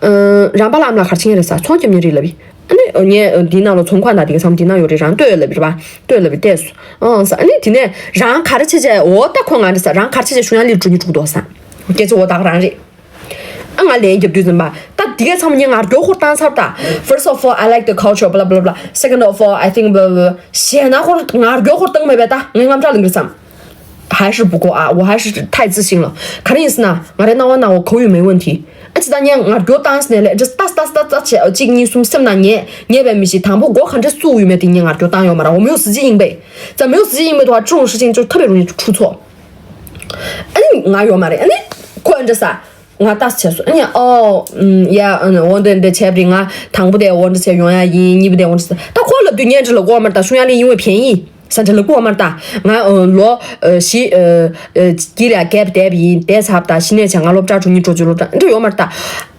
ཨ། རང་པ་ལ་ཨམ་ལ་གར་ཆེན་རེད་ས། ཚོང་རྒྱབ་ཉན་རེད་ལ་བི། ཨ་ནི་ངས་འདི་ནང་ལ་ཚོང་ཁང་དང་དེ་ག་ཚང་མ་འདི་ན་ཡོད་རེད། རང་ལྟོས་ལབ་རེད་པ། ལྟོས་ལབ་བལྟས་སོ། ཨང་ས། ཨ་ནི་དེ་ནས་རང་ག་རེ་བྱས་བྱས། འོ་ད་ཁོ་ང་རེད་ས། རང་ག་རེ་བྱས་བྱས་ཤུང་ཡ་ལི་འགྲོ་ཉི་འགྲོ་གི་འདུག་ས། སྐད་ཆ་འོ་ད་ག་རང་རེད། ཨ་ང་ལན་རྒྱབ་དུས་ཙམ་པ་ད་དེ་ག་ཚང་མ་ངས་ང་རྒྱལ་ཁོར་བཏང་ཚར་ད། First of all, I like the culture, blah blah blah. Second of all, I think blah blah blah. ཞེ་ན་ཁོར་ང་རྒྱལ་ཁོར་བཏང་མེད་པས་ད་ངས་རྔམ་སྐྲག་ལངས་གི་རེད་བསམ། 还是不够啊，我还是太自信了。 ག་རེ་ཡིན་ཟེར་ན་ང་རའི་སྣང་བ་ན་འོ་གའུ་ཡོད་མེད་问题། ཨ་ཅི་ད་ངས་ང་རྒྱལ་བཏང་ཟེར་ནས་ལས་ཅི་ལྟ་ལྟ་ལྟ་ལྟ་བྱས་གཅིག་གཉིས་གསུམ་སེམས་ནང་ངས་ངས་བས་མི་ཤེས། དང་པོ་མགོ་ག་འདྲ་བཙུགས་ཡོད་མེད་དེ་ངས་ང་རྒྱལ་བཏང་ཡོད་མ་རེད། 我没有实际应对。 在没有实际应对的话，这种事情就特别容易出错。 ཨ་ནི་ང་ཡོད་མ་རེད། ཨ་ནི་ཁོ་ཨ་འདྲ་ས། ང་ལྟ་བྱས་སོང་། ཨ་ནི་ཨོ་ཡ་ཨ་ནི་འོ་འདྲ་འདྲ་བྱས་པ་རེད། ང་དང་པོ་དེ་འོ་འདྲ་བྱས་ཡོང་ཡ་ཡིན། གཉིས་པ་དེ་འོ་འདྲ་བྱས། ད་ཁོ་ལབ་དུས་ངས་འདྲ་ལ་གོ་མར་ད་ཤུང་ཡ་ལི་ཡིན་བས་ཕན་ཡིན། ས་འདྲ་ལ་གོ་མར་ད་ང་ལོ་བཞི་ཀྱི་ལ་གེབ་བསྡད་པ་ཡིན། བསྡད་ཚར་ད་གཞི་ནས་བྱས་ང་སློབ་གྲྭ་འགྲོ་ཉིན་འགྲོ་རྒྱུ་སློབ་གྲྭ་འདྲ་ཡོད་མར་ད།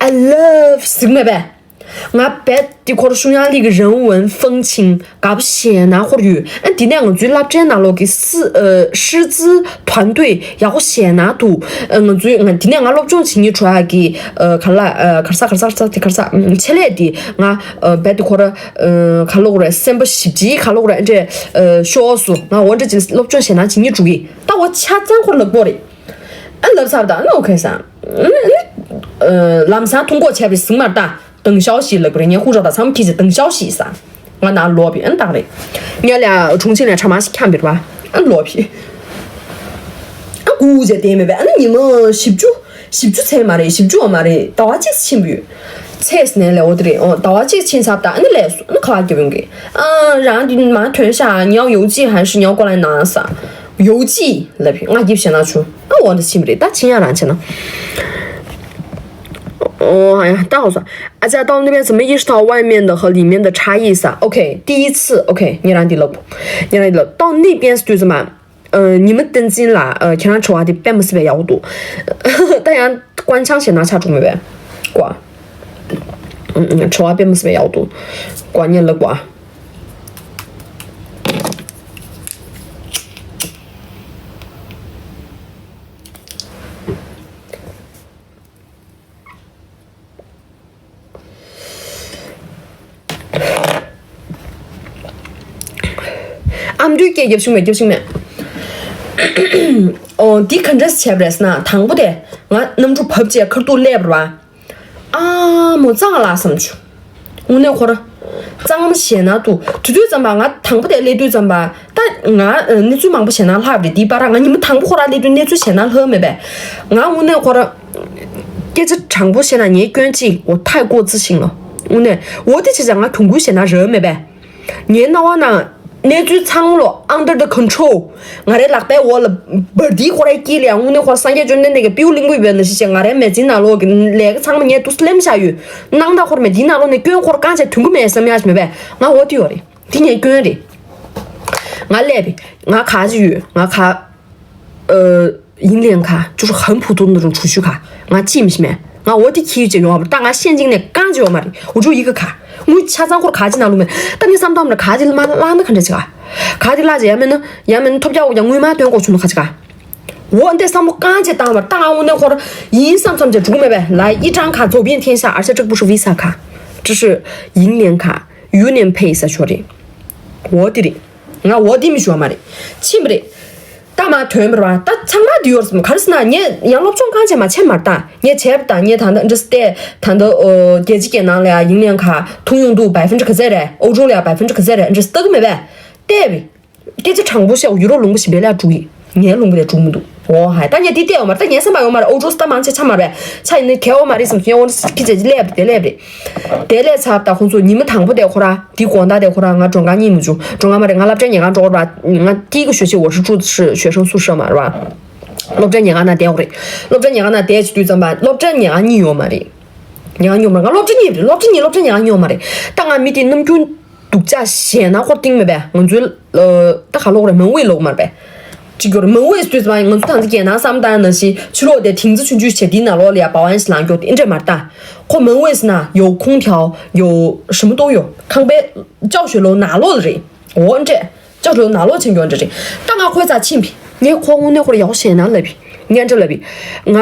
I love ཟིག་མེད་པས། ང་རྦད་དེ་ཁོར་ཤུང་ཡ་ལི་གི་རང་ཝུན་ཧྥང་ཆིང་དགའ་པོ་ཞེ་ན་ཁོར་ཡོད། ཨ་དེ་ནས་ང་ཚོའི་སློབ་གྲྭའི་ནང་ལོགས་ཀྱི་师呃师资团队ཡག་པོ་ཞེ་ན་འདུག་ཨ་ང་ཚོའི་ང་དེ་ནས་ང་སློབ་སྦྱོང་བྱེད་ཉིན་འགྲོ་ཡག་གི་ཨ་ག་ལ་ཨ་ག་རེ་ཟ་ག་རེ་ཟ་ག་རེ་ཟ་དེ་ག་རེ་ཟ་ཨ་ཆེད་ལས་དེ་ང་ཨ་རྦད་དེ་ཁོར་ཨ་ག་ལ་གོ་རེད། སེམས་པ་ཞིབ་ཅིག་ག་ལ་གོ་རེད། ཨ་འདྲས་ཨ་ཤོག་སུ་ང་འོ་འདྲས་ཅིག་སློབ་སྦྱོང་བྱེད་ན་བྱེད་ཉིན་འགྲོ་གི་ད་འོ་ཆ་ཚང་ཁོར་ལབ་དགོས་རེད། ཨ་ལབ་ཚར་ད་ཨ་ནི་ཨོ་ཁེ་ས། ཨ་ནི་ཨ་ལམ་སང་ཐུང་གོ་བྱས་པའི་ཟིང་མར་ད། 等消息ལབ་རེད། ངས་ཧུ་རོ་ད་ཚང་མ་ཁྱི་ཅི་等消息ས། ང་ན་ལོ་བི་ཨན་དག་རེད། ངས་ལ་ཁྲུང་ཆིང་ལ་ཁྲ་མ་ཞིག་འཁྱམ་པིར་བ་ཨན་ལོ་བི། ཨ་གུ་ཅེ་དེ་མེད་པས། ཨ་ནི་ཉི་མ་བཞི་བཅུ་བཞི་བཅུ་ཚེ་མ་རེད། བཞི་བཅུ་བ་མ་རེད། ཟླ་བ་གཅིག་ཕྱིན་པ་ཡོད། ཚེས་ནས་ལས་འོ་དེ་རེད། ཨོ་ཟླ་བ་གཅིག་ཕྱིན་ཚར་ད་ཨ་ནི་ལས་སུ་ཨ་ནི་ཁ་བ་རྒྱབ་ཡོང་གི། ཨ་རང་དེ་མ་ཐོན་ཤག 你要邮寄还是你要过来拿ས། 邮寄ལབ་ཡོད། ང་རྒྱབ་བྱས་ན་ཆུ་ཨ་འོ་འདི་ཕྱིན་པ་རེད། ད་ཕྱིན་ཡ་རང་བྱས་ན། ཨོ་ཧ་ཡ་ད་འོ་སོ། 啊，再到那边怎么意识到外面的和里面的差异撒？OK，第一次，OK，你让你老婆，你让你老到那边是对什么？ ཨ། ཉི་མ་བསྟན་འཛིན་ལགས། ཨ། ཁྱེད་རང་དྲི་བ་དེ་དཔེ་མི་སྲིད་པའི་ཡག་པོ་འདུག་ད་ཡང་ཀོན་ཆང་ཞེད་སྣང་ཆགས་འགྲོ་མེད་པས། ཀོ། ཨ། དྲི་བ་དཔེ་མི་སྲིད་པའི་ཡག་པོ་འདུག་ཀོ་ཉན་ལ་ཀོ། ཨ་མདོའི་སྐད་རྒྱབ་བཞིན་མེད། རྒྱབ་བཞིན་མེད། ཨོ། འདི་ག་འདྲས་བྱས་པ་རེད་ཟེར་ན། དང་པོ་དེ་ང་གནམ་གྲུ་བབས་བྱས་ཁ་ཐུག་སླེབས་པ་རེད་བ། ཨ་མོ་གཙང་ལ་བསམ་བྱུང་། དངོས་གནས་ཁོ་ར་གཙང་མ་ཞེད་སྣང་འདུག་དེ་དུས་ཙམ་པ་ང་དང་པོ་དེ་སླེབས་དུས་ཙམ་པ། ད་ང་གནས་ཚུལ་མང་པོ་ཞེད་སྣང་ལྷག་རེད། འདི་པར་ང་ཉི་མ་དང་པོ་ཁོ་ར་སླེབས་དུས་གནས་ཚུལ་ཞེད་སྣང་ལྷག་མེད་པས། ང་དངོས་གནས་ཁོ་ར་སྐད་ཆ་དྲང་པོ་བཤད་ན་ངའི་སྐྱོན་གཅིག་འོ་ཐའི་ཀོ་ཙི་ཤིང་ལོ། དངོས་གནས་འོ་དེ་བྱས་ཙང་ང་གྱོང་གུན་ཞེད་སྣང་རག་མེད་པས། ངའི་སྣང་བ་ན་གནས་ཚུལ་ཚང་ལོ་under the control། ང་རའི་ལག་པའི་འོག་ལ་འབར་འདིའི་ཁོ་རའི་དཀྱིལ་ལ་ཡང་དངོས་གནས་ཁོ་ར་སངས་རྒྱས་བཅོམ་ལྡན་འདས་ཀྱི་པིའུ་གླིང་བུ་ཡོད་པའི་ནང་བཞིན་བྱས། ང་རའི་མེ་ཟིན་ནང་ལོགས་ཀྱི་ལས་ཀ་ཚང་མ་ངས་དུས་སུ་ལེམ་བཞག་ཡོད། སྣང་དག་ཁོ་ར་མེད། འདིའི་ནང་ལོགས་ནས་སྐྱོན་ཁོ་ར་རྐང་བྱས་ཐོན་གི་མེད་བསམ་ཡག་ཞིག་མེད་པས། ང་འོ་དེ་ཡོད་རེད། དེ་ངའི་སྐྱོན་རེད། ང་སླེབས་པས། ང་ག་ཅི་ཡོད། ང་ག 呃，银联卡就是很普通的那种储蓄卡，ང་ཅི་མི་ཤེས་མེད། ང་འོ་དེ་ཁྱི་ཡོད་ཅེས་ཡོང་བ་མ་རེད། ད་ང་现金ནས་རྐང་ཅིག་ཡོད་མ་རེད། འུ་ཅུ་ཡི་གེ་卡དངུལ་ཆ་ཚང་ཁོར་ག་ཅི་ནང་ལུགས་མེད། ད་ངས་བསམ་བཏང་མ་རེད། ག་ཅི་ལ་མ་བླངས་ན་ག་འདྲ་བྱེད་ག་ག་དེ་བླངས་ཅེས་ཡ་མེད་ན་ཡ་མེད་ན་ཐོབ་རྒྱག་དགོས་ཀྱང་དངུལ་མ་བཏོན་དགོས་བྱུང་ན་ག་ཅི་ག་འོ་འདི་བསམ་བློ་རྐང་ཅིག་བཏང་བ་རེད། ད་ང་དངོས་གནས་ཁོར་ཡིན་བསམ་བསམ་བྱས་འགྲོ་གི་མེད་པས། 来一张卡走遍天下，而且这不是 Visa 卡，这是银联卡，Union Pay ཟེར་ཆོག་རེད། འོ་དེ་རེད། ང་འོ་དེ་མི་ཞུ་བ་མ་རེད། ཕྱིན་པ་རེད། ད་མ་ཐོན་པ་རེད་བ། ད་ཚང་མ་དེ་ཡོད་རེད་ཟེར། ག་རེ་ཟེར་ན་ངས་ཡང་སློབ་སྦྱོང་རྐང་ཅིག་མ་བྱས་མ་རེད། ད་ངས་བྱས་པ་ད་ངས་ད་ལྟ་འདྲ་བལྟས། ད་ལྟ་ཨོ་རྒྱལ་སྤྱི་རྒྱལ་ནང་ལ་ཡ་银联卡通用度百分之ག་ཚད་རེད། ཨོ་ཅོ་ལ་ཡ་百分之ག་ཚད་རེད། འདྲ་བལྟ་གི་མེད་པས། བལྟས་པས། སྐད་ཆ་དྲང་པོ་བཤད། ཡུ་རོབ་ལུང་པ་ཞིག་སྦས་ལ་འགྲོ་གི། ངའི་ལུང་པ་ལ་འགྲོ་གི་མི་འདུག་འོ་ཧའི། ད་ངས་འདི་བལྟས་ཡོད་མ་རེད། ད་ངའི་བསམ་པ་ཡོད་མ་རེད། ཨོ་ཅོ་ད་མང་ཆེ་ཆ་མ་རེད། ཆ་ཡིན་ན་གལ་ཡོད་མ་རེད་བསམ་སོང་། ངས་འོ་ན་ཁྱི་ཆ་ཅིག་སླེབས་རེད། དེ་སླེབས་རེད། དེ་སླེབས་ཚར་ད་ཁོང་ཚོ་ཉི་མ་དང་པོ་དེ་ཁོ་ར་འདི་དགོང་དག་དེ་ཁོ་ར་ང་མགྲོན་ཁང་གཉིད་མི་བྱུང་། མགྲོན་ཁང་མ་རེད། ང་སློབ་གྲྭའི་ཉལ་ཁང་འགྲོ་དགོས་རེད་བ། ང་第一个学期我是住的是学生宿舍嘛，是吧？སློབ་གྲྭའི་ཉལ་ཁང་ནང་བསྡད་དགོས་རེད། སློབ་གྲྭའི་ཉལ་ཁང་ནང་བསྡད་བྱེད་དུས་ཙམ་པ་སློབ་གྲྭའི་ཉལ་ཁང་གཉིད་ཡོད་མ་རེད། ཉལ་ཁང་ཉོ་མ་རེད། ང་སློབ་གྲྭ་གཉིས་རེད། སློབ་གྲྭ་གཉིས། སློབ་གྲྭ་ཉལ་ཁང་ཉོ་མ་རེད། ད་ང་མི་དེ་ནམ་རྒྱུན་སྡུག་ཅག་ཞེད་སྣང་ཁོར་གཏིང་མེད་པས། ང་ཚོའི་ཨ་ད་ག་ལོག་རེད། མང་བོའི་ལོག་མ་རེད་པས། གཅིག་གྱུར་མང་བོའི་དུས་ཙམ་ང་ཚོ་ད་ཚོ་རྒྱལ་ནང་བསམ་སྟངས་ནང་བཞིན་ཕྱི་ལོགས་དེ་དིང་ཙི་ཆུང་ཆུང་བྱས་དེའི་ནང་ལོགས་ལ་ཡ་བ་ཝན་ཞིག་ལངས་རྒྱུ་དེ་འདྲས་མ་རེད། ད་ཁོ་མང་བོའི་ན་ཡོ་ཁུང་ཐལ་ཡོ་ཞི་མོ་ཏོ་ཡོ་ཁང་པའི་ཅའོ་ཞོ་ལོ་ནང་ལོགས་ལ་རེད། འོ་འདྲས། ཅོ་ལོ་ནང་ལོགས་ཕྱིན་གྱོན་འདྲ་རེད། ད་ང་ཁོའི་རྩར་ཕྱིན་པས། ངས་ཁོ་དངོས་གནས་ཁོར་ཡག་པོ་ཞེད་སྣང་ལབ་པས། ངས་འདྲ་ལབ་པས། ང་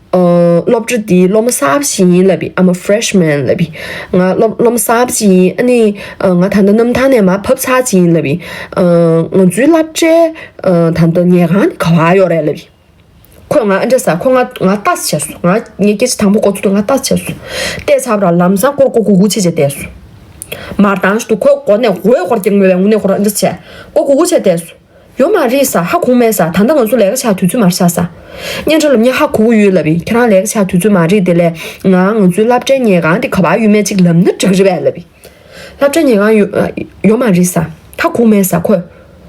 ཨ་སློབ་གྲྭ་འདིའི་སློབ་མ་གསར་པ་ཞིག་ཡིན་ལབ་པས། I'm a freshman ལབ་པས། ང་སློབ་སློབ་མ་གསར་པ་ཞིག་ཡིན། ཨ་ནི་ཨ་ང་ད་ལྟ་གནམ་ཐང་ནས་མར་བབས་ཚར་ཅིག་ཡིན་ལབ་པས། ཨ་ང་ཚོའི་སློབ་གྲྭའི་ཨ་ད་ལྟ་ཉལ་ཁང་འདི་ག་པར་ཡོད་རེད་ལབ་པས། ཁོས་ང་ཨ་འདྲ་ཟེར། ཁོ་ང་ང་ལྟ་ཙམ་བྱས་སོང་། ང་ངའི་སྐད་ཆ་དང་པོ་གོ་ཚུལ་དུ་ང་ལྟ་ཙམ་བྱས་སོང་། བལྟས་ཚར་བ་ར་ལམ་སང་སྐོར་སྐོར་གུག་གུག་བྱས་བྱས་བསྡད་སོང་། མར་ལྟ་ཞིག་ཏུ་ཁོའི་མགོ་ནས་འོད་ཁོར་སྐྱེ་དངོས་པའི་དངོས་གནས་ཁོ་རང་ཨ་འདྲ་བྱས་སྐོར་གུག་གུག་བྱས་བསྡད་སོང་། ཡོད་མ་རེད་ཟེར། ཧ་གོ་མེད་ཟེར། ད་ལྟ་ང་ཚོ་ལས་ཀ་བྱ་དུས་ཚོད་མ་རེད་ཤག་ཟེར། གཉེན་ཁྲོད་ལ་ངས་ཧ་གོ་གི་ཡོད་ལབ་པས། ཁྱེད་རང་ལས་ཀ་བྱ་དུས་ཚོད་མ་རེད། དེ་ལས་ང་ང་ཚོའི་སློབ་གྲྭའི་ཉལ་ཁང་དེ་ག་པར་ཡོད་མེད་ཅིག་ལབ་ན་འགྲིག་གི་རེད་པས་ལབ་པས། སློབ་གྲྭའི་ཉལ་ཁང་ཡོད་ཡོད་མ་རེད་ཟེར། ཧ་གོ་མེད་ཟེར། ཁོས་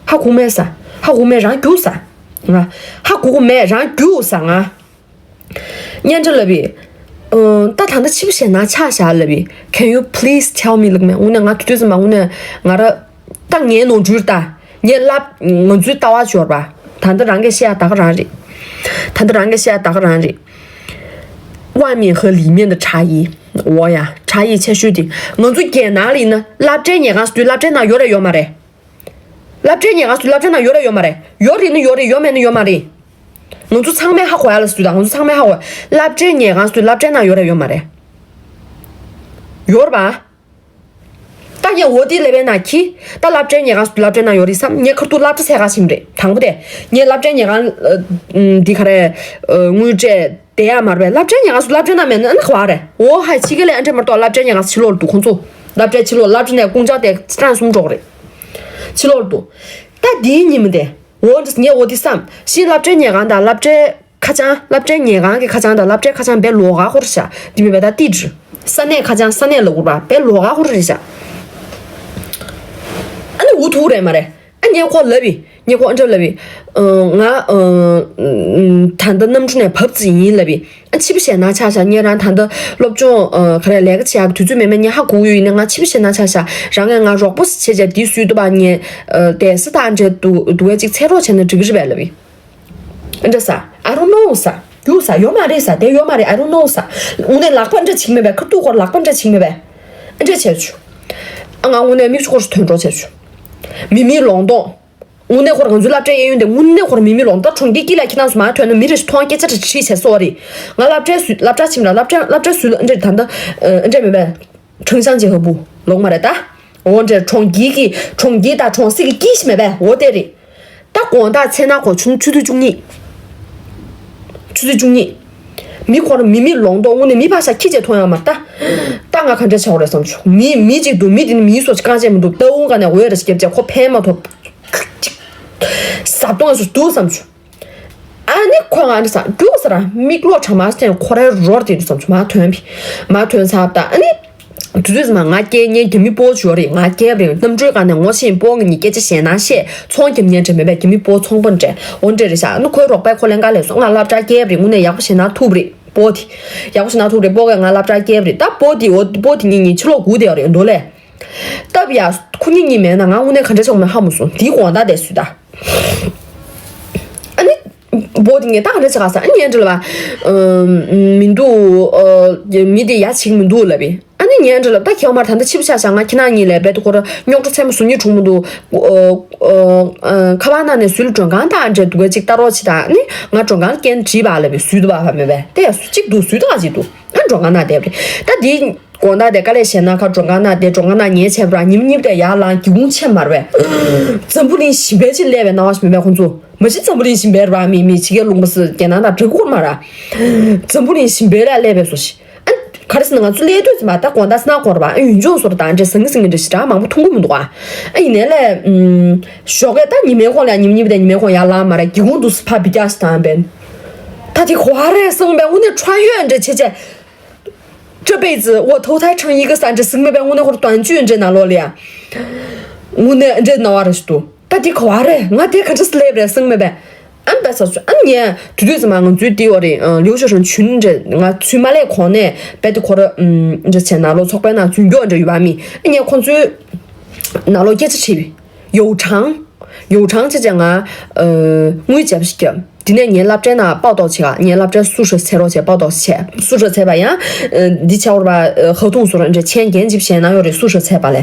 ཧ་གོ་མེད་ཟེར། ཧ་གོ་མེད་རང་རྒྱུགས་ཟེར། ང་ཧ་གོ་གི་མེད་རང་རྒྱུགས་ཟེར། ང་གཉེན་ཁྲོད་ལབ་པས། ཨ་ད་ད་ལྟ་ཕྱི་པོ་ཞེད་སྣང་ཆགས་བཞག་ལབ་པས། Can you please tell me ལབ་མེད། དངོས་གནས་ང་དུས་ཚོད་མ་དངོས་གནས་ང་ར་ད་ངའི་ནོར་འཁྲུལ་ད། ངས་ལབ་ང་ཚོའི་ལྟ་བ་འབྱོར་པ། ད་ལྟ་རང་གིས་བཤད་ཡ་ད་ག་རང་རེད། ད་ལྟ་རང་གིས་བཤད་ཡ་ད་ག་རང་རེད། 外面和里面的差异འོ་ཡ་差异ཆེ་ཤོས་དེ། ང་ཚོ་རྒྱལ་ནང་ལ་ཡིན་ན་སློབ་གྲྭའི་ཉལ་ཁང་ཟེར་དུས་སློབ་གྲྭའི་ནང་ཡོད་རེད་ཡོད་མ་རེད། སློབ་གྲྭའི་ཉལ་ཁང་ཟེར་དུས་སློབ་གྲྭའི་ནང་ཡོད་རེད་ཡོད་མ་རེད། ཡོད་རེད་ན་ཡོད་རེད། ཡོད་མེད་ན་ཡོད་མ་རེད། ང་ཚོ་ཚང་མས་ཧ་གོ་ཡ་ལ་ཟེར་དུས་ད་ང་ཚོ་ཚང་མས་ཧ་གོ་ཡ། སློབ་གྲྭའི་ཉལ་ཁང་ཟེར་དུས་སློབ་གྲྭའི་ནང་ཡོད་རེད་ཡོད་མ་རེད། ཡོད་རེད་པ། ད་ངས་འོ་དེ་ལབ་པའི་ནང་གི་ད་སློབ་གྲྭའི་ཉལ་ཁང་སློབ་གྲྭའི་ནང་ཡོད་རེད་བསམ། ངས་ཁ་ཐུག་སློབ་གྲྭ་ཟེར་ག་ཕྱིན་པ་རེད། དང་པོ་དེ་ངས་སློབ་གྲྭའི་ཉལ་ཁང་ཨ་འདི་ག་རེ་ཨ་དངུལ་སྤྲད་བསྡད་ཡ་མ་རེད་པས། སློབ་གྲྭའི་ཉལ་ཁང་སློབ་གྲྭའི་ནང་མེད་ན་ཨ་ནི་ག་པར་རེད། འོ་ཧ་ཕྱི་རྒྱལ་ལ་ཨ་འདྲས་མ་གཏོགས། སློབ་གྲྭའི་ཉལ་ཁང་ཕྱི་ལོགས་ལ་འདུག་ཁོང་ཚོ་སློབ་གྲྭའི་ཕྱི་ལོགས་སློབ་གྲྭ་ནས་ཀུང་ཅའོ་དེ་ཀྲང་གསུམ་འགྲོ་གི་རེད། ཕྱི་ལོགས་ལ་འདུག་ད་དེའི་ཉིན་མོ་དེ་འོ་འདྲས་ངས་འོ་དེ་བསམ། ཕྱིའི་སློབ་གྲྭའི་ཉལ་ཁང་དང་སློབ་གྲྭའི་ཁ་བྱང་། སློབ་གྲྭའི་ཉལ་ཁང་གི་ཁ་བྱང་དང་སློབ་གྲྭའི་ཁ་བྱང་དཔེ་ལོགས་ཀ་ཁོ་ར་ཤག་དེ་མིན་པའི་ད་ཏི་ཀྲི། ས་གནས་ཁ་བྱང་ས་གནས་ལ་འུར་བ་དཔེ་ལོགས་ཀ་ཁོ་ར་རེད་ཤག་ཨ་ནི་འུ་ཐུག་རེད་མ་རེད། ཨ་ངས་ཁོ་ལབ་ཡིན། ངས་ཁོ་ཨ་འདྲ་ལབ་ཡིན། ཨ་ང་ཨ་ད་ལྟ་གནམ་གྲུ་ནས་བབས་ཙམ་ཡིན་ལབ་ཡིན། ཨ་ཕྱི་པོ་ཞེད་སྣང་ཆགས་ཤག་ངས་རང་ད་ལྟ་སློབ་སྦྱོང་ཨ་ག་རེ་ལས་ཀ་བྱེད་ཡག་དུས་ཚོད་མེད་མེད་ངས་ཧ་གོ་གི་ཡོད། ཡིན་ནའི་ང་ཕྱི་པོ་ཞེད་སྣང་ཆགས་ཤག་རང་ངས་ང་རོགས་པོ་བྱེད་བྱས་འདི་སུས་ཏུ་བ་ངས་ཨ་དེ་སི་ད་ཨ་འདྲ་འདུག་འདུག་གས་ཅིག་ཚེ་རོགས་བྱས་ན་འགྲིག་གི་རེད་པས་ལབ་ཡིན། ཨ་འདྲ་ས། I don't know ས། རྒྱུགས་ས་ཡོད་མ་རེད་ས། དེ་ཡོད་མ་རེད། I don't know ས། དངོས་གནས་ལག་པ་འདྲ་བྱེད་མེད་པས། ཁ་ཐུག་སྐོར་ལག་པ་འདྲ་བྱེད་མེད་པས། ཨ་འདྲ་བྱས་བྱུང་། ཨ་ང་དངོས་གནས་མིག་ཆུ་སྐོར་ཞིག་ཐོན་འགྲོ་བྱས་བྱུང་། མི་མེད་ལུང་སྟོང་། དངོས་གནས་ཁོ་རང་ཚོའི་སློབ་གྲྭའི་གཡས་གཡོན་དེ་དངོས་གནས་ཁོ་རང་མི་མེད་ལུང་སྟོང་། གྲོང་ཁྱེར་དཀྱིལ་ལ་ཁྱེད་རང་ཚོ་མར་ཐོན་ན་མི་རེ་ཞིག་མཐོང་སྐད་ཆ་རེ་དྲིས་བྱས་སོ་རེད། ང་སློབ་གྲྭའི་སུ་སློབ་གྲྭ་ཕྱིན་ར་སློབ་གྲྭ་སློབ་གྲྭ་སུ་ལ་ཨ་འདྲ་ད་ལྟ་ཨ་འདྲ་མེད་པས། ཁྲང་ཤང་ཅེ་ཧ་པུ་ལོང་མ་རེད་ད། འོ་འདྲ་གྲོང་ཁྱེར་གྱི་གྲོང་ཁྱེར་དང་གྲོང་གསེབ་ཀྱི་དཀྱིལ་ཞིག་མེད་པས། འོ་དེ་རེད། ད་དགོང་དག་ཚེ་ན་གོ་ཆུ་ཆུ་ཚོད་བཅུ་གཉིས། ཆུ་ཚོད་བཅུ་གཉིས། མི་ཁོ་རང་མི་མེད་ལུང་སྟོང་། དངོས་གནས་མི་ཕར་ཞོག་ཁྱི་ཅིག་མཐོང་ཡག་མ་རེད་ད། ད་ང་ག་འདྲ་བྱ་བ་རེད་བསམ་བྱུང་། མི་མི་གཅིག་འདུག་མི་དེ་ནི་མིའི་སོ་ཅིག་རྐང་རྗེས་མི་འདུག་ལྟ་འུ་ག་ནས་འོད་རེ་ཞིག་བརྒྱབ་བྱས་ཁོ་ཕན་མ་ཐོགས། ཟབ་གཏོང་སུ་འདུག་བསམ་བྱུང་། ཨ་ནི་ཁོ་ང་འདྲ་ས་རྒྱུགས་ས་ར་མིག་ལོག་གྲང་མ་སྟེང་ཁོ་རའི་རོར་དེ་འདུག་བསམ་བྱུང་། མ་ཐོན་པི། མ་ཐོན་ཚར་ད་ཨ་ནི། དུས་ཚོད་ཙམ་ང་སྐྱེལ་མཁན་རྒྱ་མི་སྤོ་བོ་ཅིག་ཡོད་རེད། ང་སྐྱེལ་བ་རེད། གནམ་གྲུའི་སྒང་ནས་ངོ་ཤེས་སྤོ་བོ་ངེད་གཉིས་སྐད་ཆ་ཞེད་སྣང་བཤད། ཚོང་རྒྱབ་མཁན་འདྲ་མེད་པས། རྒྱ་མི་སྤོ་བོ་ཚོང་དཔོན་འདྲ། འོ་འདྲ་རེད་ཤག་ཨ་ནི་ཁོའི་རོགས་པས་ཁོ་ལེན་ག་ལས་སོང་། ང་སློབ་གྲྭ་སྐྱེལ་བ་རེད། དངོས་གནས་ཡག་པོ་ཞེད་སྣང་ཐུག་པ་རེད། སྤོ་བོ་དེ་ཡག་པོ་ཞེད་སྣང་ཐུག་པ་རེད། སྤོ་བོ་གིས་ང་སློབ་གྲྭ་སྐྱེལ་བ་རེད། ད་སྤོ་བོ་དེ་འོ་སྤོ་བོ་དེ་གཉིས་གཉིས་ཕྱི་ལོགས་སྒུག་བསྡད་ཡོད་རེད་མདོ་ལས། སྟབས་ཡག་ཁོ་གཉིས་གཉིས་མེད་ན་ང་དངོས་གནས་ག་འདྲ་བྱུང་མིན་ཧ་མ་སོང་། དེའི་དགོང་དག་དེ་སུས་ད། ཨ་ནི། སྤོ་བོ་དེ་ངས་ད་ག་འདྲ་བྱེད་ག་ཟེར། ཨ་ནི་ངས་འདྲི་ལབ་པ། ཨ་མི་འདུག་ཨ་མི་དེ་ཡ་བྱེད་ཀྱི་མི་འདུག་ལབ་པས། ཨ་ནི་ངས་འདྲི་ལབ་པ། ད་ཁྱེད་མར་ད་ལྟ་ཕྱི་པོ་ཆགས་ཤག་ང་ཁྱེད་རང་གཉིས་ལ་རྦད་དེ་ཁོ་ར་རྙོག་དྲ་ཚད་མ་བཟོ་སྙིང་བྲོ་མི་འདུག་ཨ་ཨ་ཨ་ཁ་པར་ནང་ནས་སུའི་མགྲོན་ཁང་དང་འདྲ་འདུག་ག་ཅིག་ལྟ་རོགས་བྱེད་དང་། ཨ་ནི་ང་མགྲོན་ཁང་ལ་སྐད་འདྲི་བྱེད་པ་ལབ་པས། སུའི་འདུག་པ་ཧ་མེད་པས། དེ་ཡ་སུ་གཅིག་འདུག་སུའི་འདུག་ག་ཅིག་འདུག་ཨ་མགྲོན་ཁང་ནང་བསྡད་པ་རེད། ད་དེ། དགོང་དག་དེ་དཀའ་ལས་བྱས་ན་ཁ་མགྲོན་ཁང་ནང་བསྡད། མགྲོན་ཁང་ནང་ཉལ་བྱས་པ་ར་ཉིན་གཉིས་དེ་ཡར་ལངས། སྒེའུ་ཁུང་ཕྱེ་མར་བས། འཛམ་བུ་གླིང་ཞིམ་པའི་ཕྱིར་སླེབས་པའི་སྣང་བ་ཞིག་མེད་པས་ཁོང་ཚོ། མ་གཞི་འཛམ་བུ་གླིང་ཞིམ་པའི་ར་མི་མི་ཕྱི་རྒྱལ་ལུང་པ་སི་རྒྱལ་ནང་དང་འདྲ་གོ་མ་ར། འཛམ་བུ་གླིང་ཞིམ་པའི་ལ་སླེབས་པའི་བཟོ་ཞིག་ཨ་ག་རེ་ཟེར་ན་ང་ཚོ་སླེབས་དུས་ཙམ་པ་ད་དགོང་དག་སྣ་གོར་བ་ཨ་ཡུན་ཅུང་སོར་དང་འདྲ་ཟང་ངེ་ཟིང་ངེ་འདྲ་ཞིག་འདྲ་མང་པོ་མཐོང་གི་མི་འདུག་ཨ། ཨ་ཡིན་ནའི་ལས་ཞོགས་ཀས་ད་ཉི་མའི་ཁོང་ལ་ཉིན་གཉིས་པ་དང་ཉི་མའི་ཁོང་ཡར་ལངས་མ་ར་སྒེའུ་ཁུང་དུ་ཕར་བི་རྒྱག་ཞིག་བཏང་བས། ད་དེ་ག་བ་རེད་སོང་བས། དངོས་གནས་穿越འདྲ་བྱེད་བྱས། 这辈子我投胎成一个 ས་འདྲ་ཟིག་མེད་པས། དངོས་གནས་ཁོར་短剧འདྲའི་ནང་ལོགས་ལ་ཡ། དངོས་གནས་འདྲའི་སྣང་བ་རེ་ཞིག་འདུག་ད་འདི་ག་བ་རེད། ང་དེ་ག་འདྲ་སླེབས་རེད་ཟིག་མེད་པས། ཨ་འབད་ས་སུ་ཨ་ཉན་དུས་དུས་ཙམ་པ་ང་ཚོའི་དེ་བ་རེད། ལིའུ་ཞའོ་ཧྲན་ཆུན་འདྲ་ང་ཚུན་མ་ལས་གོང་ནས་རྦད་དེ་ཁོ་ར་འདྲ་བྱས་ནང་ལོགས་ཚོགས་པའི་ནང་རྫུན་སྐྱོག་འདྲ་ཡོད་པ་མི་ཨ་ཉན་ཁོ་ཚོའི་ནང་ལོགས་སྐད་ཆ་དྲིས་པས། 有偿། 有偿 བྱས་བྱས་ང་དངུལ་བརྗེ་པོ་ཞིག་བརྒྱབ། དེ་ནས་ངའི་སློབ་གྲྭའི་ནང་报到བྱེད་ག་ངའི་སློབ་གྲྭའི་宿舍་ཚད་རོགས་བྱས། 报到བྱས།宿舍ཚད་པ་ཡང་འདི་བྱས་པ་合同 སོར་འདྲ་ཆན་རྒྱན་ཅིག་བྱས་ན་ཡོད་རེད། 宿舍ཚད་པ་ལས་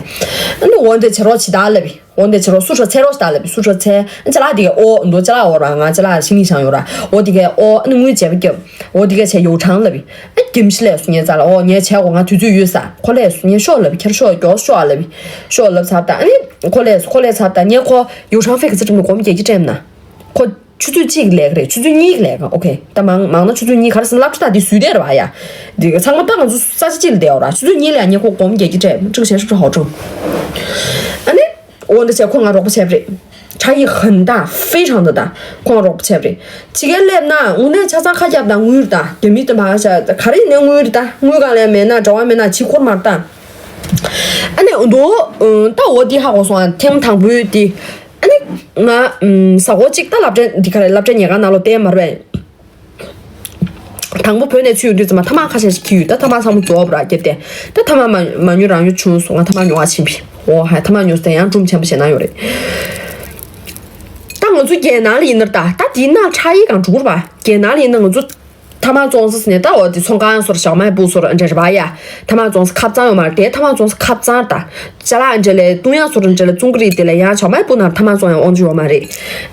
ཨ་ནི་འོ་འདྲ་བྱེད་རོགས་བྱེད་ད་ལབ་པས། འོ་འདྲ་བྱེད་རོགས། 宿舍ཚད་རོགས་བྱེད་ད་ལབ་པས། 宿舍ཚད་ཨ་ཅ་ལག་དེ་གའི་ཨོ་འདུག་ཅ་ལག་འོར་བ་ང་ཅ་ལག་ཤིང་ལིང་ཤང་ཡོད་ར། འོ་དེ་གའི་ཨོ་ཨ་ནི་དངུལ་བརྗེ་པོ་བརྒྱབ། འོ་དེ་གའི་བྱས་有偿 ལབ་པས། ཨ་རྒྱ་མི་ཤི་ལས་སུ་ངའི་རྩ་ལ་ཨོ་ངའི་བྱས་གོ་ང་དུས་ཚོད་ཡོད་ས། ཁོ་ལས་སུ་ངའི་ཤོག་ལབ་པས། ཁྱེར་ཤོག་མགྱོགས་ཤོག་ལབ་པས། ཤོག་ལབ་ཚར་ད་ཨ་ནི་ཁོ་ལས་སུ་ཁོ་ལས་ཚར་ད་ངས་ཁོ་有偿费ག་ཚོད་སྤྲད་མིན་སྒོར་མོ་བརྒྱད་ཅུ་སྤྲད་ན། ཁོ་ཆུ་ཚོད་གཅིག་ལས་ཀ་རེད། ཆུ་ཚོད་གཉིས་ལས་ཀ་ཨོ་ཁེ། ད་མང་མང་ན་ཆུ་ཚོད་གཉིས། ག་རེ་ཟེར་ན་སློབ་གྲྭ་ད་དེ་བཟོས་བསྡད་རེད་པ་ཡ། དེ་ག་ཚང་མ་ད་ང་ཚོ་ས་ཆ་གཅིག་ལ་བསྡད་ཡོད་ར། ཆུ་ཚོད་གཉིས་ལས་ངས་ཁོ་སྒོར་མོ་བརྒྱད་ཅུ་སྤྲད། 这个钱是不是好挣། ཨ་ནི། འོ་འདི་བྱས་ཁོ་ང་རོགས་པ་བྱས་པ་རེད། 差异很大，非常的大。ཁོ་ང་རོགས་པ་བྱས་པ་རེད། ཕྱི་རྒྱལ་སླེབས་ན་དངོས་གནས་ཆ་ཚང་ཁ་རྒྱབ་དང་དངུལ་དང་རྒྱ་མི་དང་མ་ཤ་ག་རེ་ཡིན་ནའི་དངུལ་རེད་ད། དངུལ་གང་ལས་མེད་ན་གྲྭ་པ་མེད་ན་ཕྱི་འཁོར་མར་བཏང་། ཨ་ནི་འདུག་ད་འོ་འདི་ཧ་གོ་སོང་ཨ། ཐེངས་དང་པོའི་འདི། ཨ་ནི་ང་ཨམ་གཟའ་འཁོར་གཅིག་ད་སློབ་གྲྭ་འདི་ག་རེ་སློབ་གྲྭ་ཉལ་ཁང་ནང་ལོགས་བསྡད་མ་རེད་པས། དང་པོ་བོད་ནས་ཚུར་ཡོང་དུས་ཙམ་པ་ཐ་མག་ཁ་ཤས་ཤིག་འཁྱེར་ཡོད། ད་ཐ་མག་ཚང་མ་རྫོགས་པ་ར་བརྒྱབ་སྟེ། ད་ཐ་མག་མ་མ་ཉོ་རང་ཉོ་བྱུང་སོང་། ང་ཐ་མག་ཉོ་བ་ཕྱིན་པས། འོ་ཧ་ཐ་མག་ཉོ་ཟེར་ཡང་སྒྲུང་ཆེན་པོ་བྱས་ན་ཡོད་རེད། ད་ང་ཚོ་རྒྱལ་ནང་ལ་ཡིན་ན་ད་ད་དེའི་ནང་ཆ་ཡི་གང་འགྲོ་གི་རེད་པ། རྒྱལ་ནང་ལ་ཡིན་ན་ང་ཚོ་ཐ་མག་བཙོང་ས་ཟེར་ནས་ད་འོ་དེ་ཚོང་ཁང་སོར་ཞའོ་མའི་པུའུ་སོར་འདྲ་རེད་པ་ཡ། ཐ་མག་བཙོང་ས་ཁ་གཙང་ཡོད་མ་རེད། དེ་ཐ་མག་བཙོང་ས་ཁ་གཙང་ད། ཅ་ལག་འདྲ་ལས་བཏུང་ཡག་སོར་འདྲ་ལས་བཙོང་གི་རེད། དེ་ལ་ཡང་ཞའོ་མའི་པུའུ་ནང་ཐ་མག་བཙོང་ཡག་དབང་ཆ་ཡོད་མ་རེད།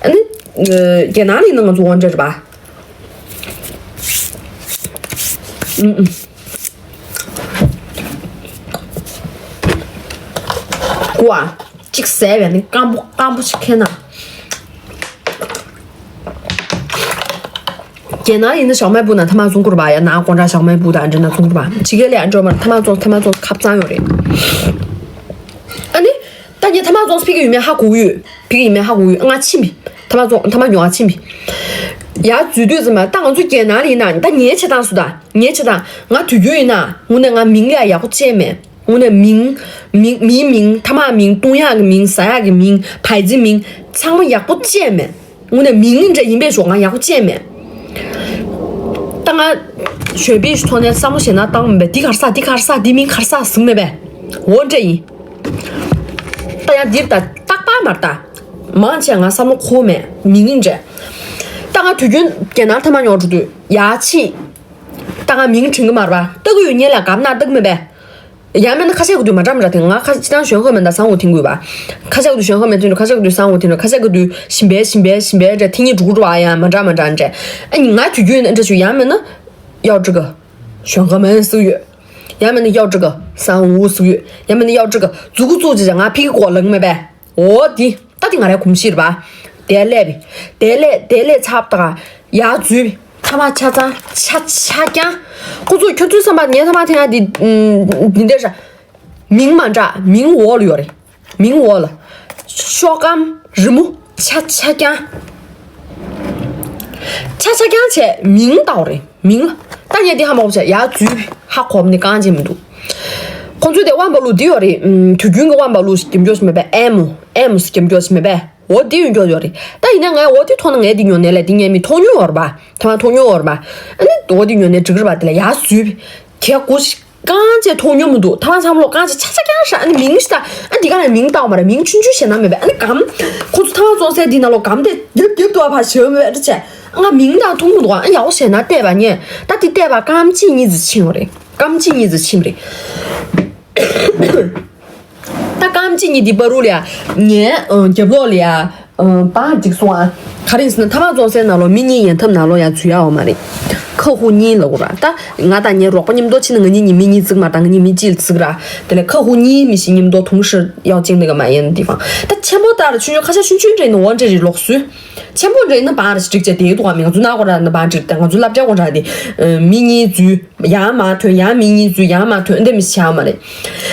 ཨ་ནི། རྒྱལ་ནང་ལ་ཡིན་ན་ང་ཚོ་འོ་འདྲ་རེད་པ། ཀུ་ཨ། གཅིག་ཟས་པས་ནི་སྐམ་པོ་སྐམ་པོ་ཞིག་ཁེལ་ན། རྒྱལ་ནང་ཡིན་ན་ཞའོ་མའི་པུའུ་ནང་ཐ་མག་བཙོང་གི་རེད་པ་ཡ། ནང་དགོང་དག་ཞའོ་མའི་པུའུ་དང་འདྲ་ན་བཙོང་གི་རེད་པ། ཕྱི་རྒྱལ་ལ་ཡང་འགྲོ་མ་རེད། ཐ་མག་བཙོང་ཐ་མག་བཙོང་ཁ་གཙང་ཡོད་རེད། ཨ་ནི། ད་ངས་ཐ་མག་བཙོང་ས་ཕ་གི་ཡོད་མེད་ཧ་གོ་གི་ཡོད། ཕ་གི་ཡོད་མེད་ཧ་གོ་གི་ཡོད། ང་ཕྱིན་པས། ཐ་མག་བཙོང་ཐ་མག་ཉོ་བ་ཕྱིན་པས། ཡར་འཛུལ་དུས་ཙམ་པ་ད་ང་ཚོ་རྒྱལ་ནང་ལ་ཡིན་ན་ད་ངའི་བྱེད་སྟངས་སུ་ད་ངའི་བྱེད་སྟངས་ང་དུས་རྒྱུན་ཡིན་ན་དངོས་གནས་ང་མིང་ལ་ཡག་པོ་བྱས་མེད། དངོས་གནས་མིང་། མིང་། མིའི་མིང་། ཐ་མག་མིང་། བཏུང་ཡག་གི་མིང་། ཟ་ཡག་གི་མིང་། བའི་ཙི་མིང་། ཚང་མ་ཡག་པོ་བཅད་མེད། དངོས་གནས་མིང་འདྲ་ཡིན་པས་ཞོག་ང་ཡག་པོ་བཅད་མེད། ད་ང་ཞོན་པའི་ཐོག་ནས་བསམ་བློ་བྱས་ན་བཏང་མེད་པས། འདི་ག་རེ་ཟ། འདི་ག་རེ་ཟ། འདི་མིང་ག་རེ་ཟ་ཟིན་མེད་པས། འོ་འདྲ་ཡིན། ད་ཡང་འདིར་ད་རྟག་པར་མར་ད། མང་ཆེ་ང་བསམ་བློ་འཁོར་མེད། མིང་འདྲ། ད་ང་དུས་རྒྱུན་རྒྱ་ནག་ཐ་མག་ཉོ་འགྲོ་དུས་ཡ་ཆི། ད་ང་མིང་དྲན་གི་མ་རེད་པ། ལྟ་གི་ཡོད། ཉེ་ལ་གབ་ན་ལྟ་གི་མེད་པས། ཡང་མིན་ན་ཁ་ཤས་ཀྱི་དུས་མ་འདྲ་མ་འདྲ་དེ། ང་ཁ་ཅིག་དང་གཞོན་ཁ་མིན་ད་བཟང་བོ་དེང་དགོས་པ། ཁ་ཤས་ཀྱི་དུས་གཞོན་ཁ་མིན་དེ་འདྲ། ཁ་ཤས་ཀྱི་དུས་བཟང་བོ་དེ་འདྲ། ཁ་ཤས་ཀྱི་དུས་ཞིམ་པའི་ཞིམ་པའི་ཞིམ་པའི་འདྲ། ཐེངས་གཉིས་དྲུག་དྲུག་བ་ཡང་མ་འདྲ་མ་འདྲ་འདྲ། ཨ་ནི་ང་དུས་རྒྱུན་ཨ་འདྲ་ཞུ། ཡང་མིན་ན་གཡའུ་ཀྲི་ག་གཞོན་ཁ་མིན་སུ་ཡོད། ཡང་མིན་ན་གཡའུ་ཀྲི་ག་བཟང་བོ་སུ་ཡོད། ཡང་མིན་ན་གཡའུ་ཀྲི་ག་ཛུ་གུ་ཙུག་ཅེས་ང་ཕི་གི་གོ་ལང་མེད་པས། འོ་དེ་ད་དེ་ང་རའི་གོམས་གཤིས་རེད་པ། དེ་ལས་པས། དེ་ལས་དེ་ལས་ཚབ་ད་ག་ཡར་འཛུལ། ཐ་མག་ཆ་ཚང་ཆ་ཆ་རྐྱང་། ཁོ་ཚོ་ཁྱོད་ཚོའི་བསམ་པ་ངའི་ཐ་མག་འཐེན་ཡག་འདི་འདི་འདྲ་ར། མིང་མ་འདྲ། མིང་འོག་ལ་ཡོད་རེད། མིང་འོག་ལ། ཤོག་སྒམ། རི་མོ། ཆ་ཆ་རྐྱང་། ཆ་ཆ་རྐྱང་བྱས་མིང་བཏགས་པ་རེད། མིང་ལ། ད་ངས་འདི་ཧ་མ་གོ་བྱས་ཡར་འཛུལ། ཧ་གོ་མི་གང་ཅི་མི་འདུག་ཁོང་ཚོའི་དེ་དབང་པ་ལུག་འདི་ཡོད་རེད། ཨུམ། དུས་རྒྱུན་གྱི་དབང་པ་ལུག་ཞིག་རྒྱབ་སྐྱོར་ཞིག་མེད་པས། ཨེམ་ཨེམ་ཞིག་རྒྱབ་སྐྱོར་ཞིག་མེད་པས། འོ་འདི་ཡོད་འགྱོ་ཡོད་རེད། ད་ཡིན་ན་ངས་འོ་འདི་མཐོང་ན། ངས་འདི་ཉོ་ནས་ལས་འདི་ངས་མི་མཐོང་མྱོང་ཡོད་རེད་པ། ཐ་མག་མཐོང་མྱོང་ཡོད་རེད་པ། ཨ་ནི་འོ་འདི་ཉོ་ནས་འགྲིག་གི་རེད་པ། དེ་ལ་ཡར་འཛུལ། གད་སྒོ་ཞིག་གང་བྱས་མཐོང་མྱོང་མི་འདུག་ཐ་མག་ཚང་མ་ལོག་གང་བྱས་ཆ་ཆ་རྐྱང་ཤག་ཨ་ནི་མིང་ཞིག་ད། ཨ་འདི་ག་ལ་མིང་བཏགས་མ་རེད། མིང་ཆུང་ཆུང་བྱས་ན་མེད་པས། ཨ་ནི་སྒམ། ཁོ་ཚོ་ཐ་མག་བཙོང་སའི་འདི་ནང་ལོག་སྒམ་དེ་རྒྱབ་རྒྱབ་འདུག་ཨ། ཕར་ཞེ་པོ་མེད་འདྲ་བྱས། ཨ་ང་མིང་དང་མཐུན་མི་འདུག་ཨ་ཡག་པོ་བྱས་ན་བལྟས་པ་ཉེ། ད་འདི་བལྟས་པ་སྐར་མ་གཅིག་གཉིས་ཙམ་ཕྱིན་པ་རེད། སྐར་མ་གཅིག་གཉིས་ཙམ་ཕྱིན་པ་རེད། ད་སྐར་མ་གཅིག་གཉིས་འདི་བར་དུ་ལ་ཡ། ངའི་ཨ་རྒྱབ་ལོགས་ལ་ཡ། ཨ་པང་གཅིག་སོང་ཨ། ག་རེ་ཡིན་ཟེར་ན་ཐ་མག་བཙོང་སའི་ནང་ལོགས་མི་གཉིས་ཡན་འཐབ་ནང་ལོགས་ཡ་འཛུལ་ཡག་ཡོད་མ་རེད། ཁ་ཧུ་གཉིས་ལབ་དགོས་ར། ད་ང་དང་ངའི་རོགས་པ་མཉམ་དུ་ཕྱིན་ན་ང་གཉིས་གཉིས་མི་གཉིས་བརྩིགས་མ་རེད། ད་ང་གཉིས་མི་གཅིག་ལ་བརྩིགས་ར། དེ་ལས་ཁ་ཧུ་གཉིས་མི་ཤི་མཉམ་དུ་དུང་ཧྲི་ཡག་ཅིག་ནི་ག་མ་ཡིན་འདི་ཕང་། ད་ཆེན་པོ་ལྟར་ཆུང་ཆུང་ཁ་ཤས་ཆུང་ཆུང་འདྲ་ཡིན་ན་འོ་འདྲ་རེད་ལོག་སུ། ཆེན་པོ་འདྲ་ཡིན་ན་པང་རེ་ཞིག་བསྒྲིགས་བྱས་དེའི་ཐོག་མི་ང་ཚོ་ནང་སྒོ་ར་ན་པང་བསྒྲིགས་ཏེ། ང་ཚོ་སློབ་གྲྭའི་སྒོ་ར་དེ་མི་གཉིས་འཛུལ། ཡང་མར་ཐོན། ཡང་མི་གཉིས་འཛུལ། ཡང་མར་ཐོན། འདི་མི་བྱ་མ་རེད།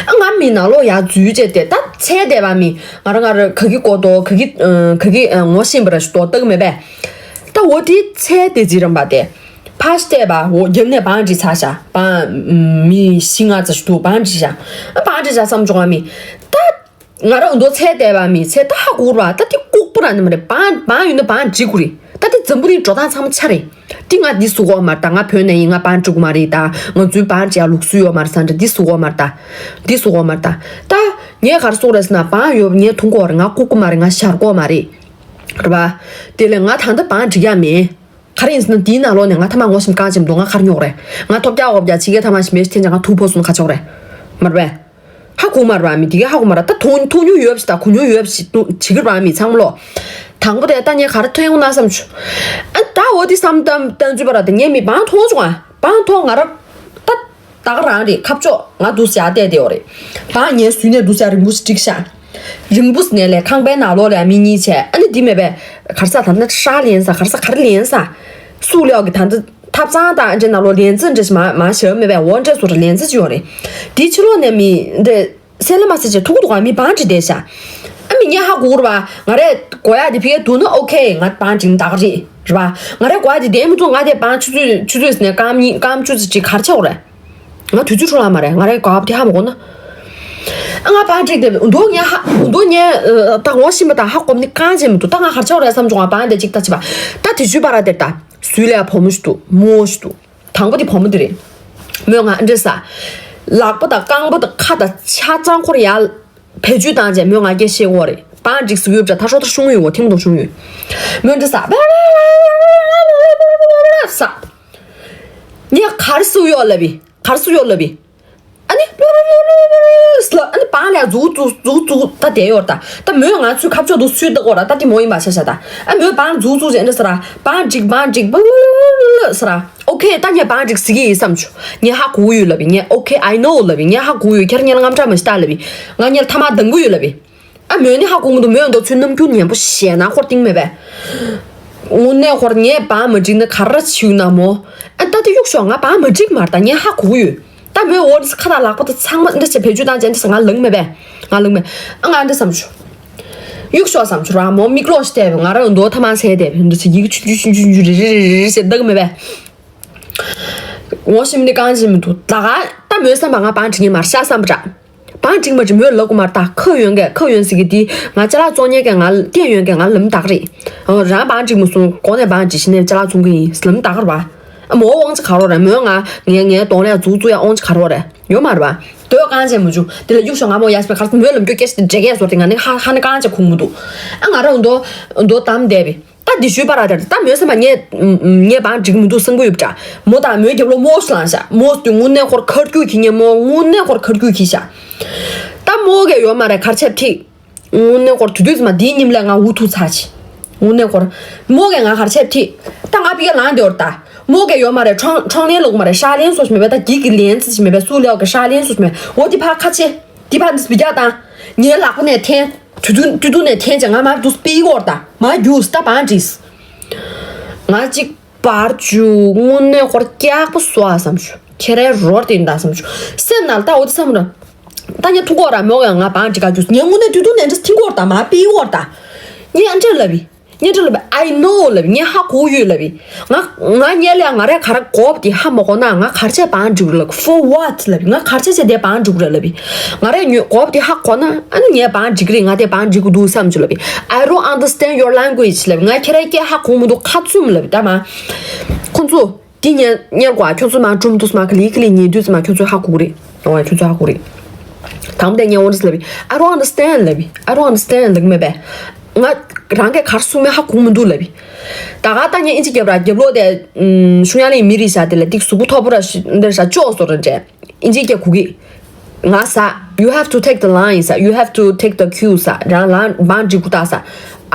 ཨ་ང་མི་ནང་ལོགས་ཡར་འཛུལ་བྱས་ཏེ་ད་ཚལ་བསྡད་པ་མི། ང་རང་ང་རང་ག་གི་སྐོར་དོ་ག་གི་ཨ་ག་གི་ཨ་ངོ་ཤེས་པ་ར་ཞིག་དོ་ལྟ་གི་མེད་པས། ད་འོ་དེ་ཚལ་དེ་རྩི་རམ་པ་དེ་ཕར་བལྟས་པ། འོ་རྒྱབ་ནས་པང་བསྒྲིགས་ཚར་ཤག་པང་མི་བཞི་ལྔ་ཙམ་ཞིག་འདུག་པང་བསྒྲིགས་ཤག་ཨ་པང་བསྒྲིགས་ཤག་བསམ་བྱུང་བ་མི། ད། ང་རང་འདོ་ཚལ་བསྡད་པ་མི་ཚལ་ད་ཧ་གོ་ར། ད་དེ་ལྐུགས་པ་ར་ནི་མ་རེད། པང་པང་ཡོད་ན་པང་བསྒྲིགས་དགོས་རེད། ད་དེ་འཛམ་བུ་གླིང་འགྲོ་སྟངས་ཚང་མ་ཆ་རེད། དེ་ང་འདི་བཟོ་གི་ཡོད་མ་རེད། ད་ང་བོད་ནས་ཡིན། ང་པང་བསྒྲིགས་དགོས་མ་རེད། ད་ང་ཚོའི་པང་བསྒྲིགས་ཡག་ལུགས་སྲོལ་ཡོད་མ་རེད་ཟེར་འདྲ། འདི་བཟོ་གི་ཡོད་མ་རེད། ད་འདི་བཟོ་གི་ཡོད་མ་རེད། ད་ད་ངས་ག་རེ་བཟོ་གི་རེད་ཟེར་ན། པང་ཡོད། ངས་འཐུང་གི་ཡོད་རེད། ང་ལྐུགས་ཀྱི་མ་རེད། ང་ཞར་གི་ཡོད་མ་རེད། རེད་པ། དེ་ལས་ང་ད་ལྟ་པང་བསྒྲིགས་ཡག་མེད། ག་རེ་ཡིན་ཟེར་ན་དེའི་ནང་ལོགས་ནས་ང་ཐ་མག་ངོ་ཤེས་གང་ཅི་མི་འདུག་ང་ག་རེ་ཉོ་གི་རེད། ང་ཐོབ་རྒྱག་འོབ་རྒྱག་ཕྱི་རྒྱལ་ཐ་མག་ཞིམ་པའི་ཞིག་འཐེན་བྱས་ང་ཐུག་ཕོ་སོང་ན་ག་རེ་ཉོ་གི་རེད། མ་རེད་པས། ཧ་གོ་མ་རེད་པ་མི། དེ་གས་ཧ་གོ་མ་རེད། ད་མཐོང་མཐོང་མྱོང་ཡོད་པ་ཞིག་ད་གོ་མྱོང་ཡོད་པ་ཞིག་འདུག་བྱེད་ཀྱི་རེད་པ་མི་ཚང་མ་ལོ། དང་པོ་དེ་ད་ངས་ག་རེ་ཐོན་ཡོང་ན་བསམ་བྱུང་། ཨ་ད་འོ་དེ་བསམ་བཏང་བཏང་བཅུག་པ་ར། དེ་ངས་མི་པང་མཐོང་བྱུང་ཨ། པང་མཐོང་། ང་ར་ད་ད་ག་རང་རེད། ཁ་ཕྱོགས་ང་འདུག་སེ་ཡར་བལྟས་བསྡད་ཡོད་རེད། པང་ངའི་ཟུར་ནས་འདུག་སེ་རིང་པོ་ཞིག་བསྒྲིགས་ཤག་རིང་པོ་ཟེར་ནས་ལས་ཁང་པའི་ནང་ལོགས་ལ་མི་གཉིས་བྱས། ཨ་ནི་འདི་མེད་པས། ག་རེ་ཟ། ད་ནི་ཧྲ་ལེན་ས། ག་རེ་ཟ། ག་རེ་ལེན་ས། སུག་ལེའོ་གི་ད་འདི་ཐབ་ཚང་དང་འདྲ་ནང་ལོགས་ལན་ཚ་འདྲ་ཞིག་མ་མ་བྱས་མེད་པས། འོ་འདྲ་བཟོ་འདྲ་ལན་ཚ་ཅིག་ཡོད་རེད། དེའི་ཕྱི་ལོགས་ནས་མི་འདྲ་གསལ་ལ་མ་གསལ་བྱས་ཐུག་འདུག་ག་མི་པང་བསྒྲིགས་བསྡད་ཤག་ཨ་མི་ངས་ཧ་གོ་རེད་པ། ང་རས་དགོས་ཡག་དེ་ཕ་གིར་འདུག་ན་ཨོ་ཁེ། ང་པང་བསྒྲིགས་ན་ད་ག་རེད། རེད་པ། ང་རས་དགོས་ཡག་དེ་ལྡན་མི་འདུག་ང་དེ་པང་ཆུ་ཚོད་ཆུ་ཚོད་ཟིན་ནས་སྐར་མ་གཉིས་སྐར་མ་བཅུ་ཙམ་ཅིག་ག་རེ་ཆགས་ཡོད་རེད། ང་དུས་ཚོད་འཕྲོ་བརླག་མ་རེད། ང་རའི་གོ་བ་དེ་ཧ་མ་གོ་ན། ཨ་ང་པང་བསྒྲིགས་བསྡད་པ་འདུག་ངས་ཧ་འདུག་ངས་ཨ་ད་ངོ་ཤེས་པ་དང་ཧ་གོ་མི་གང་ཅི་མི་འདུག་ད་ང་ག་རེ་བྱ་བ་རེད་བསམ་བྱུང་བ། པང་དེ་གཅིག་ལྟ་ཅི་པ། ད་དེ་ཚོའི་བར་དེར་ད་ཟུར་ལ་བུ་མོ་ཞིག་འདུག་མོ་ཞིག་འདུག་དང་པོ་དེ་བུ་མོ་དེ་རེད། མོས་ང་འདྲ་ཟ། ལག་པ་དང་རྐང་པ་དང་ཁ་དང་ཆ་ཚང་ཁོར་ཡར་བེད་སྤྱོད་བཏང་རྗེས་མོས་ང་སྐད་བཤད་ཀྱི་ཡོད་རེད། པང་བསྒྲིགས་ཟེར་གྱི་ཡོད་པ་ད་ཧྲོ་ད་ཧྲུང་ཡོད་གོ་ཐིང་དང་ཧྲུང་ཡོད། མོས་འདྲ་ཟ། ཟ། ངས་ག་རེ་ཟེར་གྱི་ཡོད་ལབ་པས། ག་རེ་ཟེར་གྱི་ཡོད་ལབ་པས། ཨ་ནི་ལོ་ལོ་ལོ་ལོ་ལོ་ལོ་ལོ། ཨ་ནི་པང་ལ་འཛུགས་འཛུགས་འཛུགས་འཛུགས་ད་བསྡད་ཡོད་རེད་ད། ད་མོས་ང་ཚོའི་ཁ་ཕྱོགས་འདུག་སུས་ལྟ་གོ་ར། ད་དེ་མོ་ཡིན་པ་ཆ་བཞག་ད། ཨ་མོས་པང་འཛུགས་འཛུགས་བྱས་འདྲ་ཟེར་ར། པང་བསྒྲིགས་པང་བསྒྲིགས་པ་ལོ་ལོ་ལོ་ལོ་ཟེར་ར། ཨོ་ཁེ། ད་ངས་པང་བསྒྲིགས་ཟེར་གྱི་ཡིན་བསམ་བྱུང་། ངས་ཧ་གོ་གི་ཡོད་ལབ་པས། ངས་ཨོ་ཁེ། I know ལབ་པས། ངས་ཧ་གོ་གི་ཡོད། ཁྱེད་རང་ངའི་ལ་དངངས་སྐྲག་མ་བྱེད་ད་ལབ་པས། ང་ངའི་ལ་ཐ་མག་འདང་གི་ཡོད་ལབ་པས། ཨ་མོས་ནི་ཧ་གོ་མི་འདུག་མོས་འདུག་ཚུལ་རྣམ་འགྱུར་ངན་པོ་བྱས་ན་ཁོར་སྟིང་མེད་པས། དངོས་གནས་ཁོར་ངས་པང་མ་བསྒྲིགས་ན་ག་རེ་བྱེད་ན་མོ། ཨ་ད་དེ་གཡུག་ཤོག་ང་པང་མ་བསྒྲིགས་མ་རེད་ད། ངས་ཧ་གོ་གི་ཡོད། ད་མོས་འོ་ཁ་དང་ལག་པ་དང་ཚང་མ་འདྲ་བྱས་བེད་སྤྱོད་བཏང་བྱས་འདྲ་ཟེར་ང་ལངས་མེད་པས། ང་ལངས་མེད། ཨ་ང་འདྲ་བསམ་བྱུང་། གཡུག་ཤོག་བསམ་བྱུང་ར། མོ་མིག་ལོག་ཞིག་བལྟས་པས། ང་རང་འདུག་ཐ་མག་ཟས་བསྡད་པས། འདྲ་ཟེར་ཡི་གེ་ཆུང་ཆུང་ཆུང་ཆུང་རེ་རེ་རེ་རེ་ཟེར་ལྡག་མེད་པས། ངོ་ཤེས་མི་འདི་གང་ཅི་མི་འདུག་ད་ག་ད་ མོས་བསམ་པ་ང་བང་བསྒྲིགས་ཉན་མར་ཤ་བསམ་པ་འདྲ། བང་བསྒྲིགས་མ་བསྒྲིགས་མོས་ལབ་དགོས་མ་རེད། ད་ཁ་ཡོན་གས་ཁ་ཡོན་ཟེར་གི་དེ་ང་ཅ་ལག་བཙོང་ཉན་གས་ང་སྟེར་ཡོན་གས་ང་ལམ་དག་རེད། ཨོ་རང་བང་བསྒྲིགས་མ་སོང་གོང་ནས་བང་བསྒྲིགས་ཤི་ནས་ཅ་ལག་བཙོང་གི་ཡིན་ལམ་དག་རེད་བ། ཨ་མོ་དབང་ཆ་ག་རོགས་རེད། མོས་ང་ངའི་ངའི་གདོང་ལས་འཛུགས་འཛུགས་ཡ་དབང་ཆ་ག་རོགས་རེད། ཡོད་མ་རེད་བ། དོ་རྐང་རྗེས་མ་བྱུང་དེ་ལ་གཡུག་ཤོག་ང་མོ་ཡ་ཞིག་པའི་ཁར་མོས་ལམ་རྒྱུ་སྐད་ཆ་དེ་འདྲེ་གས་བཟོ་སྟེ་ང་ནི་ཧ་ཧ་ནི་རྐང་རྗེས་ཁུག་མི་འདུག་ཨ་ང་རང་འདོ་འདོ་གཏམ་བསྡད་པས། ད་འདི་ཞུས་པ་ར་དེར་ད་མོས་སེམས་པ་ངས་ངས་བང་བསྒྲིགས་མི་འདུག་སེམས་པ་ཡོད་པ་འདྲ། མོ་དང་མོའི་རྒྱབ་ལོགས་མོ་སུ་ལངས་ཤག་མོ་དུས་དངོས་གནས་ཁོར་ཁར་རྒྱུག་གི་ཉེ་མོ་དངོས་གནས་ཁོར་ཁར་རྒྱུག་གི་ཤག་ད་མོ་གས་ཡོད་མ་རེད་གར་ཆེབ་ཐིག་དངོས་གནས་ཁོར་དུས་དུས་མ་འདིའི་ཉིམ་ལས་ང་འུ་ཐུག་ཚར་ཆི། དངོས་གནས་ཁོར་མོ་གས་ང་གར་ཆེབ་ཐིག་ད་ང་པི་ཀ་ལངས་དེ་འོར་ད། མོ་གས་ཡོད་མ་རེད་ཁྲང་ཁྲང་ལེན་ལོག་མ་རེད་ཧྲ་ལེན་སོ་ཞིག་མེད་པས་ད་འདི་གི་ལན་ཙི་ཞིག་མེད་པས་སུ་ལེའོ་གི་ཧྲ་ལེན་སོ་ཞིག་མེད་འོ་འདི་ཕ་ཁ་ཆེ། འདི་ཕ་འདི་སྤི་རྒྱག་དང་། ངའི་ལག་པ་ནས་འཐེན། དུས་དུས་དུས་དུ་ནས་འཐེན་ཅེ་ང་མར་དུ་སྤི་གོར་ད་མ་རྒྱུགས་ད་བང་བྲིས། ང་གཅིག་པར་བཅུ་དངོས་གནས་ཁོར་སྐྱག་པ་བཟོ་ཨ་བསམ་བྱུང་ཁྱེད་རའི་རོར་དེ་འདའ་བསམ་བྱུང་སེམས་ནང་ད་འོ་དེ་བསམ་ར། ད་ཉལ་ཐུག་གོ་ར་མོ་ག་ང་བང་བྲིས་ག་རྒྱུགས་ངས་དངོས་གནས་དུས་དུ་ནས་འདྲ་ཐིང་གོར་ད་མ་སྤི་གོར་ད། ངས་ཨ་འདྲ་ལབ་བི། ངས་འདྲ་ལབ་བི། I know ལབ་བི། ངས་ཧ་གོ་ཡོད་ལབ་བི། ང་ང་ཉལ་ལ་ང་རས་ག་ར་གོབ་དེ་ཧ་མ་གོ་ན་ང་གར་ཆས་བང་འགྲིག་ར་ལབ། For what ལབ་བི། ང་གར་ཆས་ཆས་དེ་བང་འགྲིག་ར་ལབ་བི། ང་རས་ཉོ་གོབ་དེ་ཧ་གོ་ན་ཨ་ནི་ངས་བང་འགྲིག་རེད། ང་དེ་བང་འགྲིག་གི་འདུག་བསམ་བྱུང་ལབ་བི། I don't understand your language ལབ་བི། ང་ཁྱེད་རའི་སྐད་ཧ་གོ་མི་འདུག་ཁ་བཙུམ་ལབ་བི། ད་མ་ཁོང་ཚོ་དེ་ཉལ་ཉལ་གོ་ཁྱོད་ཚོ་མ་འགྲུམ་འདུག་མ་ག་ལི་ག་ལི་ཉལ་དུས་ཙམ་མ་ཁྱོད་ཚོ་ཧ་གོ་གི་རེད། ཨོ་ཁྱོད་ཚོ་ཧ་གོ་གི་རེད། དང་པོ་དེ་ངས་འོ་འདྲ་ལབ་བི། I don't understand ལབ་བི། I don't understand ལབ་གི་མེད་པས། ང་རང་གིས་གར་གསུང་མེད་ཧ་གོ་མི་འདུག་ལབ་བི། ད་ག་ད་ངས་ཨིན་ཇི་རྒྱབ་ར་རྒྱབ་ལོག་དེ་ཨུམ་ཤུང་ཡ་ལི་མི་རིགས་ཤ་དེ་ལ་ཏིག་གཟུགས་པོ་མཐོ་པོ་ར་ཤི་འདིར་ཤ་ཅོག་སོ་ར་འདྲེ་ཨིན་ཇི་སྐད་གོ་གི། ང་ས། You have to take the line ས། You have to take the cue ས། རང་ལ་བང་འགྲིག་གུ་ད་ས།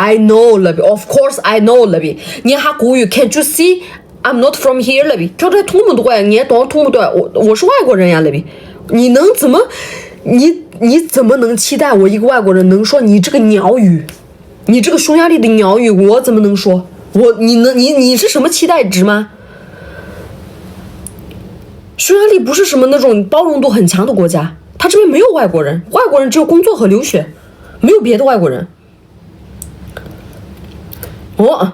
I know ལབ་བི། Of course I know ལབ་བི། ངས་ཧ་གོ་ཡོད། Can't you see? I'm not from here ལབ་བི། ཁྱོད་རའི་མཐོང་མི་འདུག་ག་ཡ། ངའི་གདོང་མཐོང་མི་འདུག་ག་ཡ། 我是外国人ཡ་ལབ་བི། 你能怎么你你怎么能期待我一个外国人能说你这个鸟语？你这个匈牙利的鸟语我怎么能说？我你能你你是什么期待值吗？匈牙利不是什么那种包容度很强的国家，他这边没有外国人，外国人只有工作和留学，没有别的外国人。哦。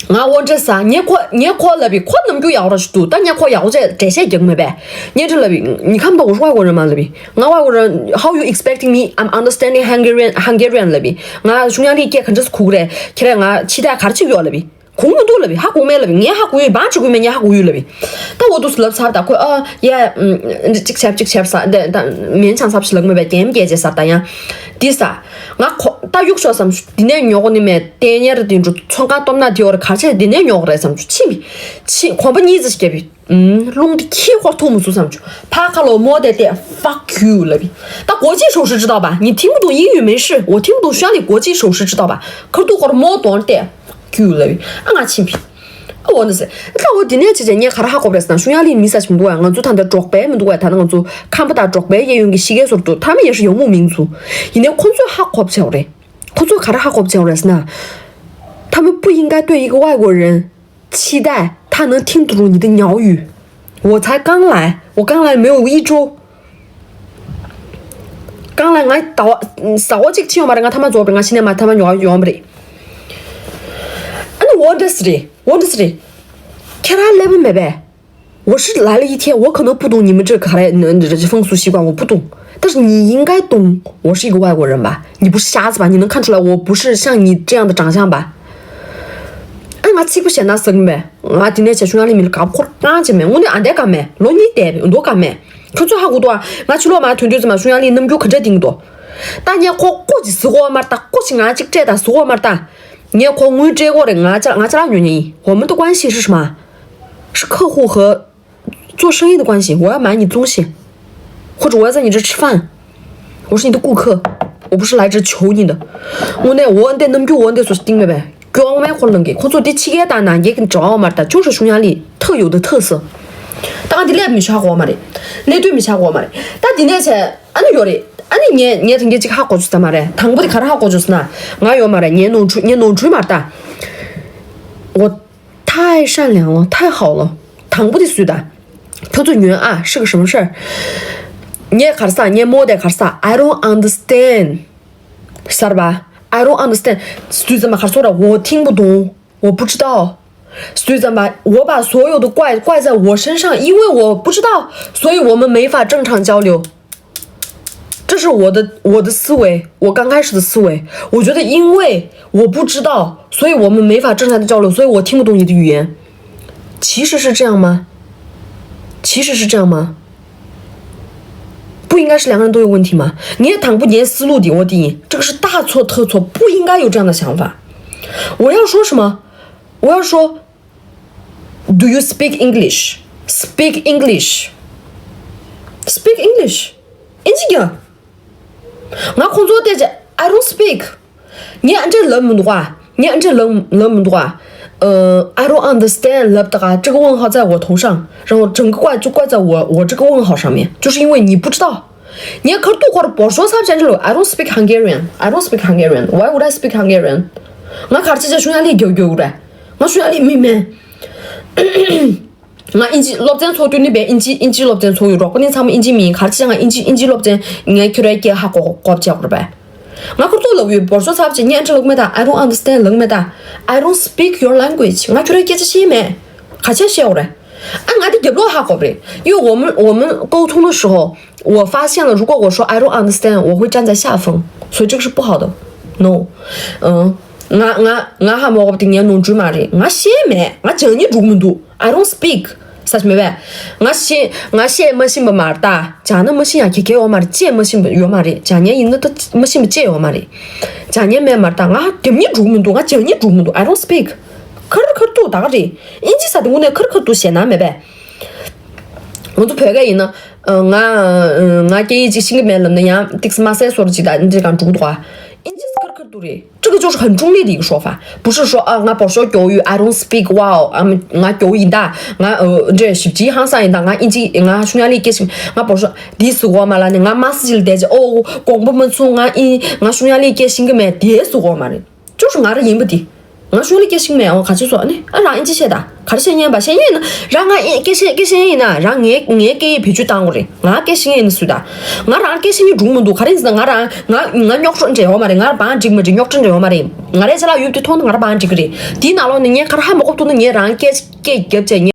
ང་འོ་འདྲ་ས། ངས་ཁོ་ངས་ཁོ་ལབ་བི། ཁོ་ནམ་རྒྱུན་ཡག་རོ་ཞིག་འདུག་ད་ངས་ཁོ་ཡག་པོ་བྱས་འགྲེལ་བཤད་རྒྱག་མེད་པས། ངས་འདྲ་ལབ་བི། 你看不到我是外国人吗ལབ་བི། ང་外国人 how you expecting me I'm understanding Hungarian Hungarian ལབ་བི། ང་ཤུང་ཡ་ལི་སྐད་ག་འདྲ་ས་གུག་རེད། ཁྱེད་རས་ང་ཕྱི་ཐག་ག་རེ་ཅིག་ཡོད་ལབ་བི། གུག་མི་འདུག་ལབ་བི། ཧ་གོ་མེད་ལབ་བི། ངས་ཧ་གོ་ཡོད། བང་ཅིག་གུ་མེད་ངས་ཧ་གོ་ཡོད་ལབ་བི། ད་འོ་འདུག་སེ་ལབ་ཚར། ད་ཁོས་ཨ་ཡ་ཨམ་ཅིག་ཆབ་ཅིག་ཆབ་ས་ད་ད་མིན་ཆང་ཚབ་ཞིག་ལབ་མེད་པས། ཀེམ་སྐད་ཅེས་ས། ད་ཡང་འདི་ས། ང་ཁོ་ད་གཡུག་ཤོག་བསམ་བྱུང་། འདི་ནས་ཉོག་གོ་ནི་མེད། ལྟས་ཉེར་འདི་འགྲོ་ཚོང་ཁང་སྟོབས་ན་དེ་བར་གར་ཆས་འདི་ནས་ཉོག་རེད་བསམ་བྱུང་། ཕྱི་མི་ཕྱི་གོམ་པ་གཉིས་ཙམ་ཞིག་བརྒྱབ་པའི་ཨུམ་རླུང་འདི་ཁྱི་ཁོར་ཐུག་མི་སུ་བསམ་བྱུང་། ཕ་ཁ་ལོ་མོ་དེ་བལྟས། Fuck you ལབ་བི། ད་国际手势知道吧？你听不懂英语没事，我听不懂匈牙利国际手势知道吧？ཁར་ཐུག་ཁོར་མོ་གདོང་བལྟས། Fuck you ལབ་བི། ཨ་ང་ཕྱིན་པ། ཨ་འོ་ན་ཟེར། ད་འོ་དེ་ནས་བྱས་བྱས་ངས་ག་རེ་ཧ་གོ་བ་རེད་ཟེར་ན། ཤུང་ཡ་ལི་མི་ས་ཞིག་མི་འདུག་ག་ང་ཚོ་ད་ལྟ་འབྲོག་པའི་མི་འདུག་ག་ད་ནི་ང་ཚོ་ཁམས་པ་དང་འབྲོག་པའི་གཡས་གཡོན་གྱི་གཞིས་ཀའི་སོར་དུ་ཐ་མ་ཡེ་ཧྲི་ཡོང་མུ་མིང་ཚུ། ཡིན་ནའི་ཁོ་ཚོས་ཧ་གོ་བྱས་པ་རེད། ཁོ་ཚོས་ག་རེ་ཧ་གོ་བྱས་པ་རེད་ཟེར་ན། 他们不应该对一个外国人期待他能听得懂你的鸟语。我才刚来，我刚来没有一周。刚来 ང་ཟླ་བ་ཟླ་བ་གཅིག་ཕྱིན་ཡོད་མ་རེད། ང་ཐ་མ་རྫོགས་པ་རེད། ང་ཕྱི་ནས་མ་ཐ་མ་ཉོ་ཡོང་བ་རེད། ཨ་ནི་འོ་འདྲ་ཟེར་རེད། འོ་འདྲ་ཟེར་རེད། ཁྱེད་རང་ཀླད་པ་མེད་པས། 我是来了一天，我可能不懂你们这个 风俗习惯，我不懂，但是你应该懂，我是一个外国人吧？你不是瞎子吧？你能看出来我不是像你这样的长相吧？ཨ་ང་ཚིག་པ་བཤད་ན་ཟེར་གི་མེད། ང་དེ་ནས་བྱས་ཤུང་ཡ་ལི་མི་ལ་དགའ་པོ་ཁོར་རྐང་བྱས་མེད། དངོས་གནས་ཨ་འདས་དགའ་མེད། ལོ་གཉིས་བསྡད་པའི་མདོ་དགའ་མེད། ཁྱོད་ཚོས་ཧ་གོ་འདུག་ཨ། ང་ཕྱི་ལོགས་མར་ཐོན་དུས་ཙམ་པ་ཤུང་ཡ་ལིའི་རྣམ་འགྱུར་ག་འདྲ་བསྟན་གྱི་འདུག་ད་ངས་ཁོ་ཀོ་ཅིག་ཟི་གོ་མར་ལྟ། ཀོ་ཅིག་ང་གཅིག་སྤྲད་དང་ཟི་གོ་མར་ལྟ། ངས་ཁོ་དངུལ་སྤྲད་གོ་རེད། ང་ཅ་ང་ཅ་ལག་ཉོ་ཉན་ཡིན། 我们的关系是什么？是客户和做生意的关系，我要买你的东西，或者我要在你这吃饭，我是你的顾客，我不是来这求你的。དངོས་གནས་འོ་འདི་རྣམ་འགྱུར་འོ་འདི་ཚོ་སྟེང་མེད་པས། སྐྱོ་བ་མའི་འཁོར་ལངས་ཀྱི། ཁོ་ཚོ་འདི་ཕྱི་རྒྱལ་དང་ནང་རྒྱལ་གྱི་འབྲེལ་བ་མ་རེད། ད་ཅུང་ཧྲ་ཤུང་ཡ་ལི་特有的特色། ད་ང་འདི་ཀླད་མི་ཆགས་གོ་མ་རེད། ཀླད་སྟོད་མི་ཆགས་གོ་མ་རེད། ད་འདི་ནས་བྱས་ཨ་ནི་ཡོད་རེད། ཨ་ནི་ངས་ངས་ཐེངས་གཅིག་ཧ་གོ་བཅུག་ས་མ་རེད། དང་པོ་དེ་ག་རེ་ཧ་གོ་བཅུག་ཟེར་ན། ང་ཡོད་མ་རེད། ངའི་ནོར་འཁྲུལ་ངའི་ནོར་འཁྲུལ་མ་རེད་ད། འོ། 太善良了，太好了。དང་པོ་དེ་སུས་ད། ཁྱོད་ཚོ་ཉོན་ཨ། 是个什么事儿། ངས་ག་རེ་ཟ། ངས་མོ་དེ་ག་རེ་ཟ། I don't understand ཟེར་བ། I don't understand ཟེར་དུས་ཙམ་པ་ག་རེ་ཟེར་ར། 我听不懂，我不知道。所以咱把我把所有的怪怪在我身上，因为我不知道，所以我们没法正常交流。这是我的我的思维，我刚开始的思维，我觉得因为我不知道，所以我们没法正常的交流，所以我听不懂你的语言。其实是这样吗？其实是这样吗？不应该是两个人都有问题吗？你也谈不年思路的，我第一，这个是大错特错，不应该有这样的想法。我要说什么？我要说，Do you speak English? Speak English. Speak English. ཨིན་ཇི་རྒྱག་ང་ཁོང་ཚོ་བལྟས་ཚེ། I don't speak. 你按这冷门的话，你按这冷冷门的话，呃，I don't understand 冷的话，这个问号在我头上，然后整个怪就怪在我我这个问号上面，就是因为你不知道。你可都或者不说啥，I don't speak Hungarian. I don't speak Hungarian. Why would I speak Hungarian? 我卡这些匈牙利丢丢的，我匈牙利妹妹。ང་ཨིན་ཇི་སློབ་ཚན་ཚོགས་དུས་ནི་བས་ཨིན་ཇི་ཨིན་ཇི་སློབ་ཚན་ཚོགས་ཡོད་རོགས་པ་ནི་ཚང་མ་ཨིན་ཇི་མིན་གར་ཅི་ང་ཨིན་ཇི་ཨིན་ཇི་སློབ་ཚན་ངས་ཁྱོད་རའི་སྐད་ཧ་གོ་གོ་བྱས་དགོས་པས། ང་ཁོ་ཚོ་ལབ་ཡོད་བོར་ཤོ་ཚབ་ཅིག་ཉན་ཁྲི་ལུག་མེད་ད། I don't understand ལུག་མེད་ད། I don't speak your language. ང་ཁྱོད་རའི་སྐད་ཆ་ཤེས་མེད། ག་ཆ་ཤེས་འོ་རེད། ཨ་ང་དེ་རྒྱབ་ལོག་ཧ་གོ་བ་རེད། 因为我们我们沟通的时候，我发现了，如果我说 I don't understand，我会站在下风，所以这个是不好的。No，嗯，ང་ང་ང་ཧ་མ་གོ་བ་དེ་ངའི་ནོར་འཁྲུལ་མ་རེད། ང་ཤེས་མེད། ང་ཇག་ཉི་འགྲུག་མི་འདུག I don't speak. ས་ཆ་མེད་པས། ང་ཤེས་ང་ཤེས་མ་ཤེས་པ་མ་རེད་ད། ཇག་ན་མ་ཤེས་ཡ་གེ་གེ་ཡོད་མ་རེད། ཅེས་མ་ཤེས་པ་ཡོད་མ་རེད། ཇག་ཉན་ཡིན་ན་ད་མ་ཤེས་པ་ཅེས་ཡོད་མ་རེད། ཇག་ཉན་མེད་མ་རེད་ད། ང་ཇག་ཉི་འགྲུག་མི་འདུག་ང་ཇག་ཉི་འགྲུག་མི་འདུག I don't speak. ཁར་ཁར་ཏུ་ད་ག་རེད། ཨིན་ཇི་ས་དེ་དངོས་གནས་ཁར་ཁར་ཏུ་ཞེད་སྣང་མེད་པས། ང་ཚོ་བོད་སྐད་ཡིན་ན། ང་ང་སྐད་ཡིག་ཅིག་ཤེས་ཀྱི་མེད་ལབ་ན་ཡང་ཏིག་ཙམ་མ་གསལ་སོར་ཅིག་དང་འདི་གང་འགྲུག་འདུག་ཨ། ཨིན་ཇི་ཁར་ཁར་ཏུ་རེད། 这个就是很中立的一个说法，不是说啊，我不说国语，I don't speak well，啊，我国语다，我呃，这是几行上다，我印尼，我匈牙利个，我不说，第四个嘛啦呢，我马斯基的，哦，讲不没错，我印，我匈牙利个，新个没，第四个嘛呢，就是我的音不的，我匈牙利个，新没，我看清楚呢，啊，让印尼写的，看谁念吧，谁念呢，让我印，给谁，给谁呢，让我，我给别去当过的，我给谁呢，是的，我让给谁呢，中文都，看人是我让，我，我尿酸这样嘛的，我把这么这尿酸这样嘛的。ང་རའི་ཅ་ལག་ཡོད་དེ་མཐོང་ན་ང་ར་བང་འགྲིག་གི་རེད། དེའི་ནང་ལོགས་ནས་ངས་ཁ་ར་ཧ་མ་གོ་ཐུག་ན་ངས་རང་སྐད་སྐད་རྒྱབ་བྱས་ངས།